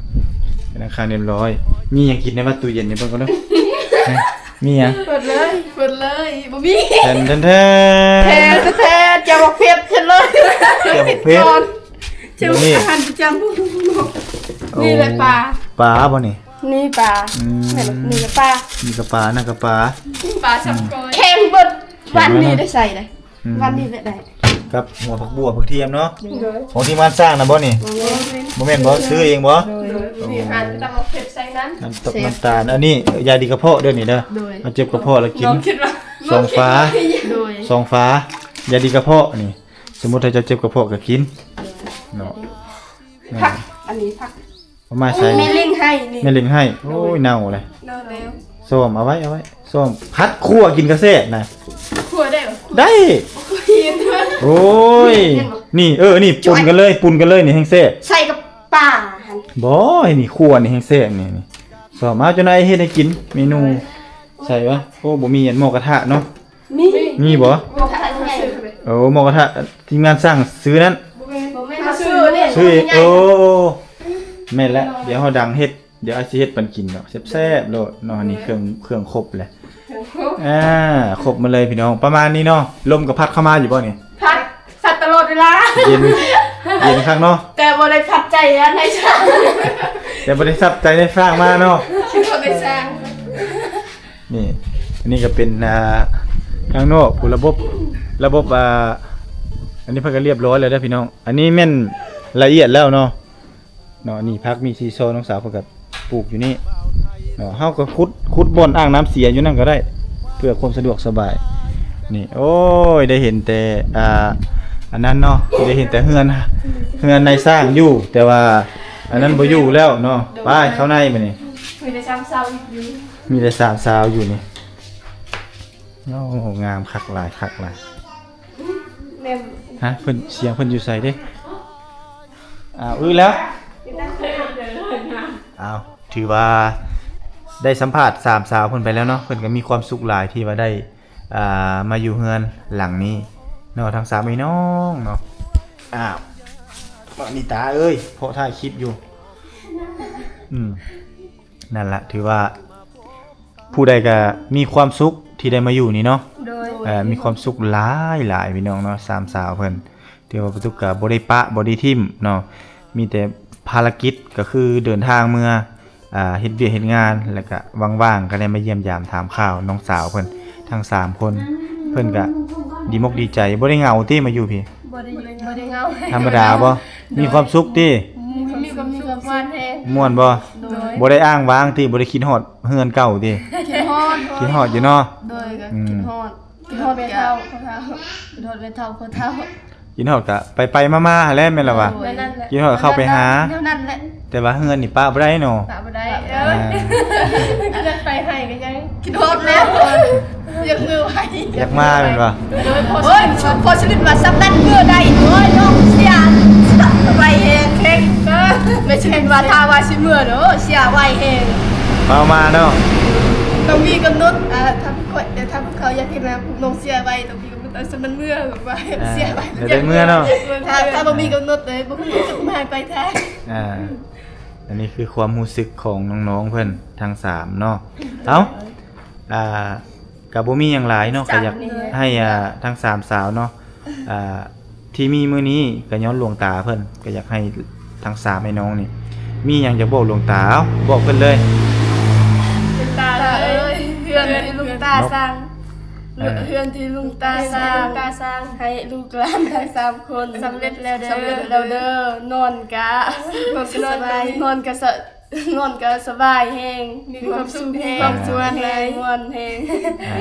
ໄວ້ທາງຂ້າງຮຽບຮ້ອຍ ມີຫຍັງກິນແດ່ວະ ຕູ້ເຢັນນີ້ເບິ່ງກ່ອນເດີ້ ມີຫຍັງ? ເປີດເລີຍ ເປີດເລີຍ ບໍ່ມີ ແທນ ແທນ ແທນ ແຈ່ວໝາກເຜັດ ເຮັດເລີຍ ແຈ່ວໝາກເຜັດ ເຮັດກ່ອນ ແຈ່ວ ນີ້ ອາຫານປະຈຳ ນີ້ແຫຼະປາ ປາບໍ່ນີ້? ນີ້ປາ ອືມ ແມ່ນ ນີ້ກໍປາ ນີ້ກໍປາ ນັ້ນກໍປາ ປາສຳກອຍ ແຂງເບິດ ແຂງເບິດ ວັນນີ້ໄດ້ໃສ່ໄດ໋ ອືມ ວັນນີ້ໄດ້ ກັບຫົວຜັກບົ່ວຜັກທຽມເນາະ ໂດຍ ຂອງທີມງານສ້າງນະບໍ່ນີ້? ໂດຍ ບໍ່ແມ່ນບໍ່? ຊື້ເອງບໍ່? ໂດຍ ໂອ້ ມີຫານຕຳໝາກເຜັດໃສ່ນັ້ນ ນ້ຳຕົກ ແຊບ ນ້ຳຕານ ອັນນີ້ຢາດີກະເພາະເດີນີ້ເດີ ໂດຍ ເຮົາເຈັບກະເພາະແລ້ວກິນ ນ້ອງຄິດວ່າ ສອງຝາ ໂດຍ ສອງຝາ ຢາດີກະເພາະນີ້ ສົມມຸດຖ້າເຈົ້າເຈັບກະເພາະກໍກິນ ໂດຍ ເນາະ ຜັກ ອັນນີ້ຜັກ ເອົາມາໃສ່ ແມ່ຫຼິ້ງໃຫ້ນີ້ ແມ່ຫຼິ້ງໃຫ້ ໂອ້ຍ ເນົ່າເລີຍ ເນົ່າແລ້ວ ຊ້ອມເອົາໄວ້ ເອົາໄວ້ ຊ້ອມ ຜັດຂົ້ວກິນກະແຊບນະ ຂົ້ວໄດ້ບໍ່? ໄດ້ ໂອ້ຍ ນີ້ ເອີ ນີ້ ປຸນກັນເລີຍ ປຸນກັນເລີຍ ນີ້ແຮ່ງແຊບ ໃສ່ກັບປາຫັ້ນ ບໍ່ ນີ້ ຂົ້ວນີ້ແຮ່ງແຊບ ນີ້ ນີ້ ຊ້ອມ ເອົາ ເຈົ້ານາຍເຮັດໃຫ້ກິນ ເມນູ ໃສ່ວະ ໂອ້ ບໍ່ມີອັນໝໍ້ກະທະເນາະ ມີ ມີບໍ່? ໝໍ້ກະທະໃຫຍ່ ໂອ້ ໝໍ້ກະທະ ທີມງານສ້າງຊື້ນັ້ນ ບໍ່ແມ່ນ ບໍ່ແມ່ນ ເຮົາຊື້ ຊື້ເອງ ໂອ້ ແມ່ນແລ້ວ ດຽວເຮົາດັງເຮັດ ດຽວອ້າຍຊິເຮັດປັນກິນເນາະ ແຊບໆໂລດເນາະ ນີ້ເຄື່ອງ ເຄື່ອງຄົບແຫຼະ ເຄື່ອງຄົບ ອ່າ ຄົບມາເລີຍພີ່ນ້ອງ ປະມານນີ້ເນາະ ລົມກໍພັດເຂົ້າມາຢູ່ບໍ່ນີ້? ພັດ ພັດຕະຫຼອດເວລາ ເຢັນ ເຢັນຄັກເນາະ ແຕ່ບໍ່ໄດ້ພັດໃຈອັນໃດ ແຕ່ບໍ່ໄດ້ຊັບໃຈໃນສ້າງມາເນາະ ບໍ່ໄດ້ສ້າງ ນີ້ ອັນນີ້ກໍເປັນ ອ່າ ທາງນອກ ຜູ້ລະບົບ ລະບົບ ອ່າ ອັນນີ້ເພິ່ນກໍລຽບຮ້ອຍແລ້ວເດີພີ່ນ້ອງ ອັນນີ້ແມ່ນລະອຽດແລ້ວເນາະ ເນາະ ນີ້ຜັກມີຊີຊໍ ນ້ອງສາວເພິ່ນກໍປູກຢູ່ນີ້ເນາະ ເຮົາກໍຂຸດ ຂຸດບ່ອນອ່າງນ້ຳເສຍຢູ່ນັ້ນກໍໄດ້ ເພື່ອຄວາມສະດວກສະບາຍ ນີ້ ໂອ້ຍ ໄດ້ເຫັນແຕ່ ອ່າ ອັນນັ້ນເນາະ ໄດ້ເຫັນແຕ່ເຮືອນ ເຮືອນນາຍຊ່າງຢູ່ ແຕ່ວ່າອັນນັ້ນບໍ່ຢູ່ແລ້ວເນາະ ໂດຍ ໄປເຂົ້າໃນບັດນີ້ ມີແຕ່ສາມສາວຢູ່ ມີແຕ່ສາມສາວຢູ່ນີ້ ໂອ້ ງາມຄັກຫຼາຍ ຄັກຫຼາຍ ແມ່ນ ຮະ ເພິ່ນ ສຽງເພິ່ນຢູ່ໃສເດ້? ອ້າວ ອືແລ້ວ ອ້າວ ຖືວ່າໄດ້ສຳພາດສາມສາວເພິ່ນໄປແລ້ວເນາະ ເພິ່ນກໍມີຄວາມສຸກຫຼາຍທີ່ວ່າໄດ້ ອ່າ ມາຢູ່ເຮືອນຫຼັງນີ້ເນາະ ທັງສາມເອື້ອຍນ້ອງເນາະ ອ້າວ ບາດນີ້ຕາເອີຍ ເພາະຖ່າຍຄລິບຢູ່ ອືມ ນັ້ນລະ ຖືວ່າ ຜູ້ໃດກໍມີຄວາມສຸກທີ່ໄດ້ມາຢູ່ນີ້ເນາະ ໂດຍ ເອີ ມີຄວາມສຸກຫຼາຍໆ ພີ່ນ້ອງເນາະ ສາມສາວເພິ່ນ ຖືວ່າປະຕຸກກະບໍ່ໄດ້ປະ ບໍ່ໄດ້ຖິ້ມເນາະ ມີແຕ່ພາລະກິດກໍຄືເດີນທາງເມືອ ອ່າ ເຮັດວຽກເຮັດງານ ແລ້ວກະວ່າງໆ ກໍໄດ້ມາຢ້ຽມຢາມຖາມຂ່າວນ້ອງສາວເພິ່ນ ທັງສາມຄົນ ເພິ່ນກະ ດີມົກດີໃຈ. ບໍ່ໄດ້ເຫງົາຕິມາຢູ່ພີ້? ບໍ່ໄດ້ ບໍ່ໄດ້ເຫງົາ. ທຳມະດາບໍ່? ໂດຍ. ມີຄວາມສຸກຕິ? ມີຄວາມສຸກ ມ່ວນແຮງ. ມ່ວນບໍ່? ໂດຍ. ບໍ່ໄດ້ອ້າງວ້າງຕິ? ບໍ່ໄດ້ຄິດຮອດເຮືອນເກົ່າຕິ? ຄິດຮອດ. ຄິດຮອດຢູ່ເນາະ? ໂດຍ. ອືມ ຄິດຮອດ ຄິດຮອດແມ່ເຖົ້າ ພໍ່ເຖົ້າ ຄິດຮອດແມ່ເຖົ້າ ພໍ່ເຖົ້າ. ກິນຮອດກະໄປໆມາໆຫັ້ນແຫຼະ ແມ່ນລະວະ? ໂດຍ. ນັ້ນແຫຼະ. ກິນຮອດເຂົ້າໄປຫາ ແນວນັ້ນແຫຼະ. ແຕ່ວ່າເຮືອນນີ້ປະບໍ່ໄດ້ເນາະ. ປະບໍ່ໄດ້. ເອີ ອ່າ ເຮືອນໄປໃຫ້ກໍຍັງຄິດຮອດແລ້ວ ຢາກມືໄວ ຢາກມາແມ່ນບໍ່? ໂດຍ. ໂອ້ຍ ພໍສະລິດວ່າສຳນັ້ນເມືອໄດ້. ໂອ້ຍ ນ້ອງເສຍໄວແຮງ ແຂງ ແມ່ສະລິດວ່າຖ້າວ່າຊິເມືອເດີ ເສຍໄວແຮງ. ເອົາມາເນາະ ຕ້ອງມີກຳນົດ. ອ່າ ຖ້າພວກຂ້ອຍ ແຕ່ຖ້າພວກເຂົາຢາກເຮັດນະ ນ້ອງເສຍໄວ ຕ້ອງມີ ເອີ ສະມັນເມືອ ແບບວ່າ ອ່າ ເສຍໄປ ແລ້ວໄດ້ເມືອເນາະ. ຖ້າ ຖ້າບໍ່ມີກຳນົດເລີຍ ບໍ່ຮູ້ຈະມາປາຍທາງ. ອ່າ ອັນນີ້ຄືຄວາມຮູ້ສຶກຂອງນ້ອງໆເພິ່ນທັງສາມເນາະ. ເອົ້າ ອ່າ ກະບໍ່ມີຫຍັງຫຼາຍເນາະ ກະຢາກໃຫ້ ອ່າ ທັງສາມສາວເນາະ ອ່າ ທີ່ມີມື້ນີ້ກໍຍ້ອນຫຼວງຕາເພິ່ນ ກໍຢາກໃຫ້ທັງສາມອ້າຍນ້ອງນີ້ ມີຫຍັງຈະບອກຫຼວງຕາ? ເອົາ ບອກເພິ່ນເລີຍ. ຫຼວງຕາເອີຍ ເຮືອນທີ່ຫຼວງຕາສ້າງ ເອີ ເຮືອນທີ່ຫຼວງຕາສ້າງ ໃຫ້ລູກຫຼານທັງສາມຄົນສຳເລັດແລ້ວເດີ ສຳເລັດແລ້ວເດີ. ນອນກະ ນອນກະສະບາຍ ນອນກະສະ ນອນກໍສະບາຍແຮງ ມີຄວາມສຸກແຮງ ມີຄວາມສຸກແຮງ ມ່ວນແຮງ. ອ່າ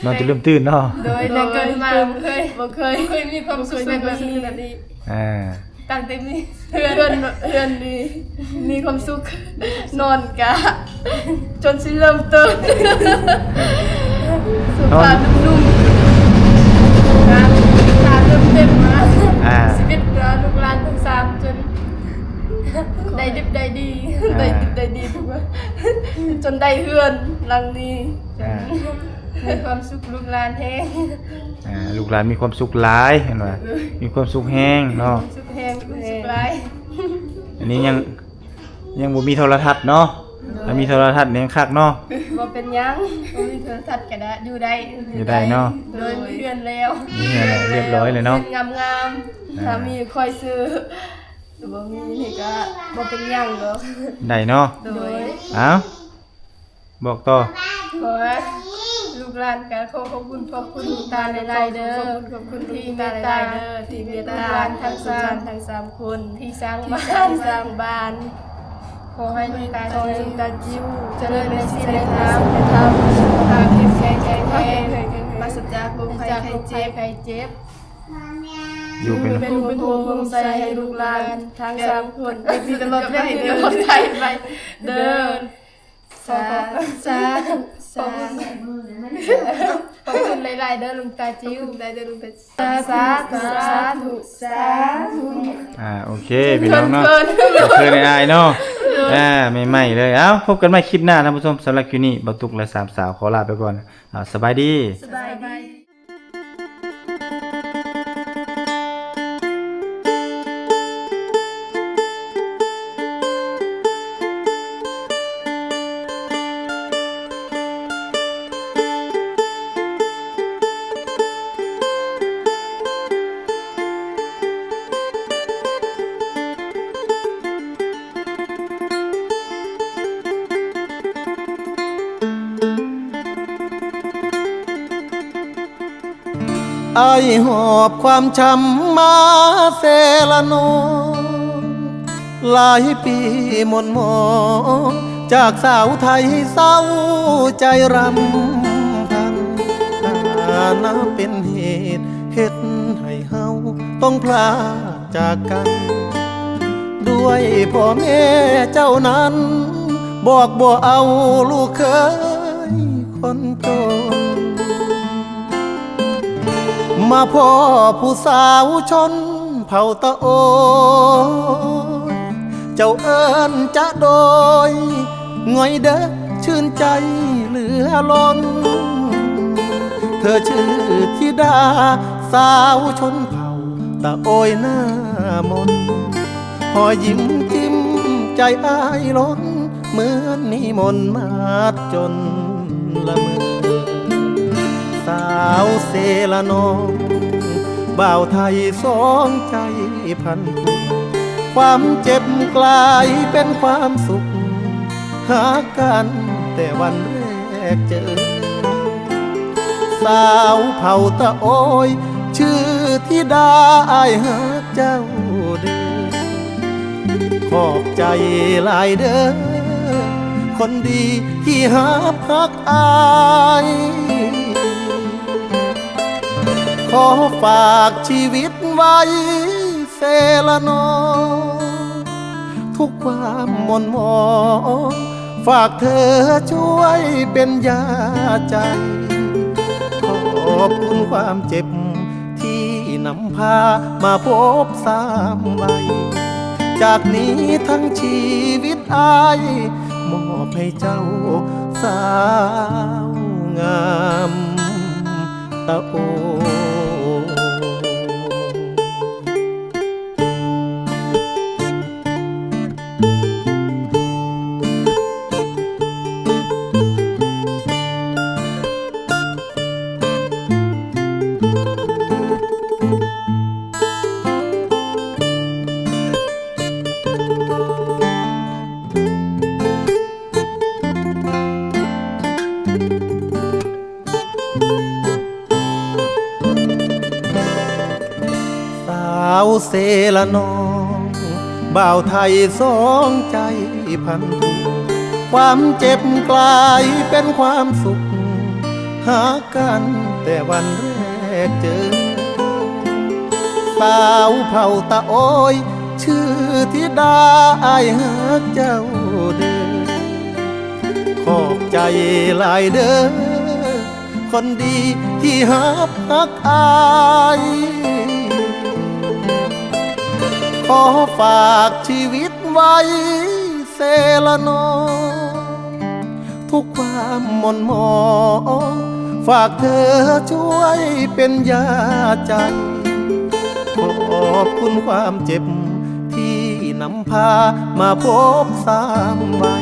ນອນຈົນລືມຕື່ນເນາະ. ໂດຍ ແຕ່ເກີດມາບໍ່ເຄີຍ ບໍ່ເຄີຍ ບໍ່ເຄີຍມີຄວາມສຸກແບບນີ້. ອ່າ ຕັ້ງແຕ່ມີເຮືອນ ເຮືອນ ເຮືອນນີ້ມີຄວາມສຸກ ນອນກະຈົນຊິເລີ່ມຕື່ນ ສຸຂານຸ່ມໆ ຕາເລີ່ມເຕັມມາ. ອ່າ ຊີວິດເຫຼືອລູກຫຼານທັງສາມຈົນ ໄດ້ດິບໄດ້ດີ ອ່າ ໄດ້ດິບໄດ້ດີ ຈົນໄດ້ເຮືອນຫຼັງນີ້. ອ່າ ມີຄວາມສຸກລູກຫຼານແຮງ. ອ່າ ລູກຫຼານມີຄວາມສຸກຫຼາຍ ເຫັນວ່າ ເອີ ມີຄວາມສຸກແຮງເນາະ ມີຄວາມສຸກແຮງ ມີຄວາມສຸກຫຼາຍ. ອັນນີ້ຍັງ ຍັງບໍ່ມີໂທລະທັດເນາະ. ໂດຍ ຖ້າມີໂທລະທັດນີ້ຍັງຄັກເນາະ. ບໍ່ເປັນຫຍັງ ບໍ່ມີໂທລະທັດກໍໄດ້ ຢູ່ໄດ້ ຢູ່ໄດ້ເນາະ. ໂດຍ ມີເຮືອນແລ້ວ ມີເຮືອນແລ້ວ ຮຽບຮ້ອຍເລີຍເນາະ ເຮືອນງາມໆ. ອ່າ ຖ້າມີຂ້ອຍຊື້ ຫຼືບໍ່ມີນີ້ກໍບໍ່ເປັນຫຍັງດອກ ໄດ້ເນາະ. ໂດຍ ໂດຍ ເອົ້າ ບອກຕໍ່. ຂໍໃຫ້ລູກຫຼານກໍຂໍຂອບຄຸນ ຂອບຄຸນຫຼວງຕາຫຼາຍໆເດີ ຂອບຄຸນ ຂອບຄຸນຫຼວງຕາຫຼາຍໆເດີ ທີ່ເມດຕາລູກຫຼານທັງສາມ ທັງສາມຄົນ ທີ່ສ້າງບ້ານ ທີ່ສ້າງບ້ານ. ຂໍໃຫ້ຫຼວງຕາ ຂໍໃຫ້ຫຼວງຕາຈິ້ວຈະເລີນໃນສິນໃນທຳ ໃນທຳ ສຸຂະພາບເຂັ້ມແຂງແຂງແຮງ ປາສະຈາກໂລກໄຂ້ເຈັບ ໄຂ້ເຈັບ. ຢູ່ເປັນ ຢູ່ເປັນຮົ່ມໂພຮົ່ມໄຊໃຫ້ລູກຫຼານທັງສາມຄົນ ເປັນທີ່ຕະຫຼອດໄປເດີ ຕະຫຼອດໄປໄປເດີ. ສາ ສາທຸ ສາທຸ. ຂອບຄຸນຫຼາຍໆເດີຫຼວງຕາຈິ້ວ ຂອບຄຸນຫຼາຍເດີຫຼວງຕາຈິ້ວ. ສາ ສາທຸ ສາທຸ ສາທຸ. ອ່າ ໂອເຄ ພີ່ນ້ອງເນາະ ເຂີນໆ ເຂີນໆ ອາຍໆເນາະ. ອ່າ ໃໝ່ໆເລີຍ. ເອົ້າ ພົບກັນໃໝ່ຄລິບໜ້າທ່ານຜູ້ຊົມ. ສຳລັບຄລິບນີ້ ບ່າວຕຸກ ແລະ ສາມສາວ ຂໍລາໄປກ່ອນ. ອ່າ ສະບາຍດີ ສະບາຍດີ. ອ້າຍຫອບຄວາມຊ້ຳມາເຊລະນອງ ຫຼາຍປີໝົນໝອງ ຈາກສາວໄທເສົ້າໃຈຣຳພັນ ຖານະເປັນເຫດເຮັດໃຫ້ເຮົາຕ້ອງພລາກ ຈາກກັນ ດ້ວຍພໍ່ແມ່ເຈົ້ານັ້ນ ບອກບໍ່ເອົາລູກເຂີຍຄົນຈົນ ມາພໍ້ຜູ້ສາວຊົນເຜົ່າຕະໂອຍ ເຈົ້າເອີ້ນຈະໂດຍ ງ່ອຍເດີ ຊື່ນໃຈເຫຼືອລົ້ນ ເທີຊື່ທິດາສາວຊົນເຜົ່າຕະໂອຍໜ້າມົນ ຮອຍຍິ້ມຈິ້ມໃຈອ້າຍລົ້ນ ເໝືອນມີມົນມາດຈົນລະເມີ ສາວເຊລະນອງ ບ່າວໄທສອງໃຈພັນຜູກ ຄວາມເຈັບກລາຍເປັນຄວາມສຸກ ຮັກກັນແຕ່ວັນແລກເຈີ ສາວເຜົ່າຕະໂອຍ ຊື່ທິດາ ອ້າຍຮັກເຈົ້າເດີ ຂອບໃຈຫຼາຍເດີ ຄົນດີທີ່ຮັບຮັກອ້າຍ ຂໍຝາກຊີວິດໄວ້ ເຊລະນອງ ທຸກຄວາມໝົນໝອງ ຝາກເທີຊ່ວຍເປັນຢາໃຈ ຂອບຄຸນຄວາມເຈັບ ທີ່ນຳພາມາພົບຊ້ຳໄວ້ ຈາກນີ້ທັງຊີວິດອ້າຍ ມອບໃຫ້ເຈົ້າສາວງາມ ຕະໂອ ສາວເຊລະນອງ ບ່າວໄທສອງໃຈພັນທຸກ ຄວາມເຈັບກາຍເປັນຄວາມສຸກ ຮັກກັນແຕ່ວັນແລກເຈີ ສາວເຜົ່າຕະໂອຍ ຊື່ທິດາ ອ້າຍຮັກເຈົ້າເດີ ຂອບໃຈຫຼາຍເດີ ຄົນດີທີ່ຮັບຮັກອ້າຍ ຂໍຝາກຊີວິດໄວ້ ເຊລະນອງ ທຸກຄວາມໝົນໝອງ ຝາກເທີຊ່ວຍເປັນຢາໃຈ ຂອບຄຸນຄວາມເຈັບ ທີ່ນຳພາມາພົບຊ້ຳໄວ້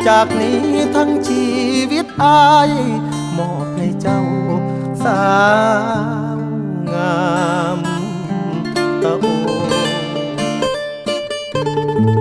ຈາກນີ້ທັງຊີວິດອ້າຍ ມອບໃຫ້ເຈົ້າສາວງາມຕະໂອ.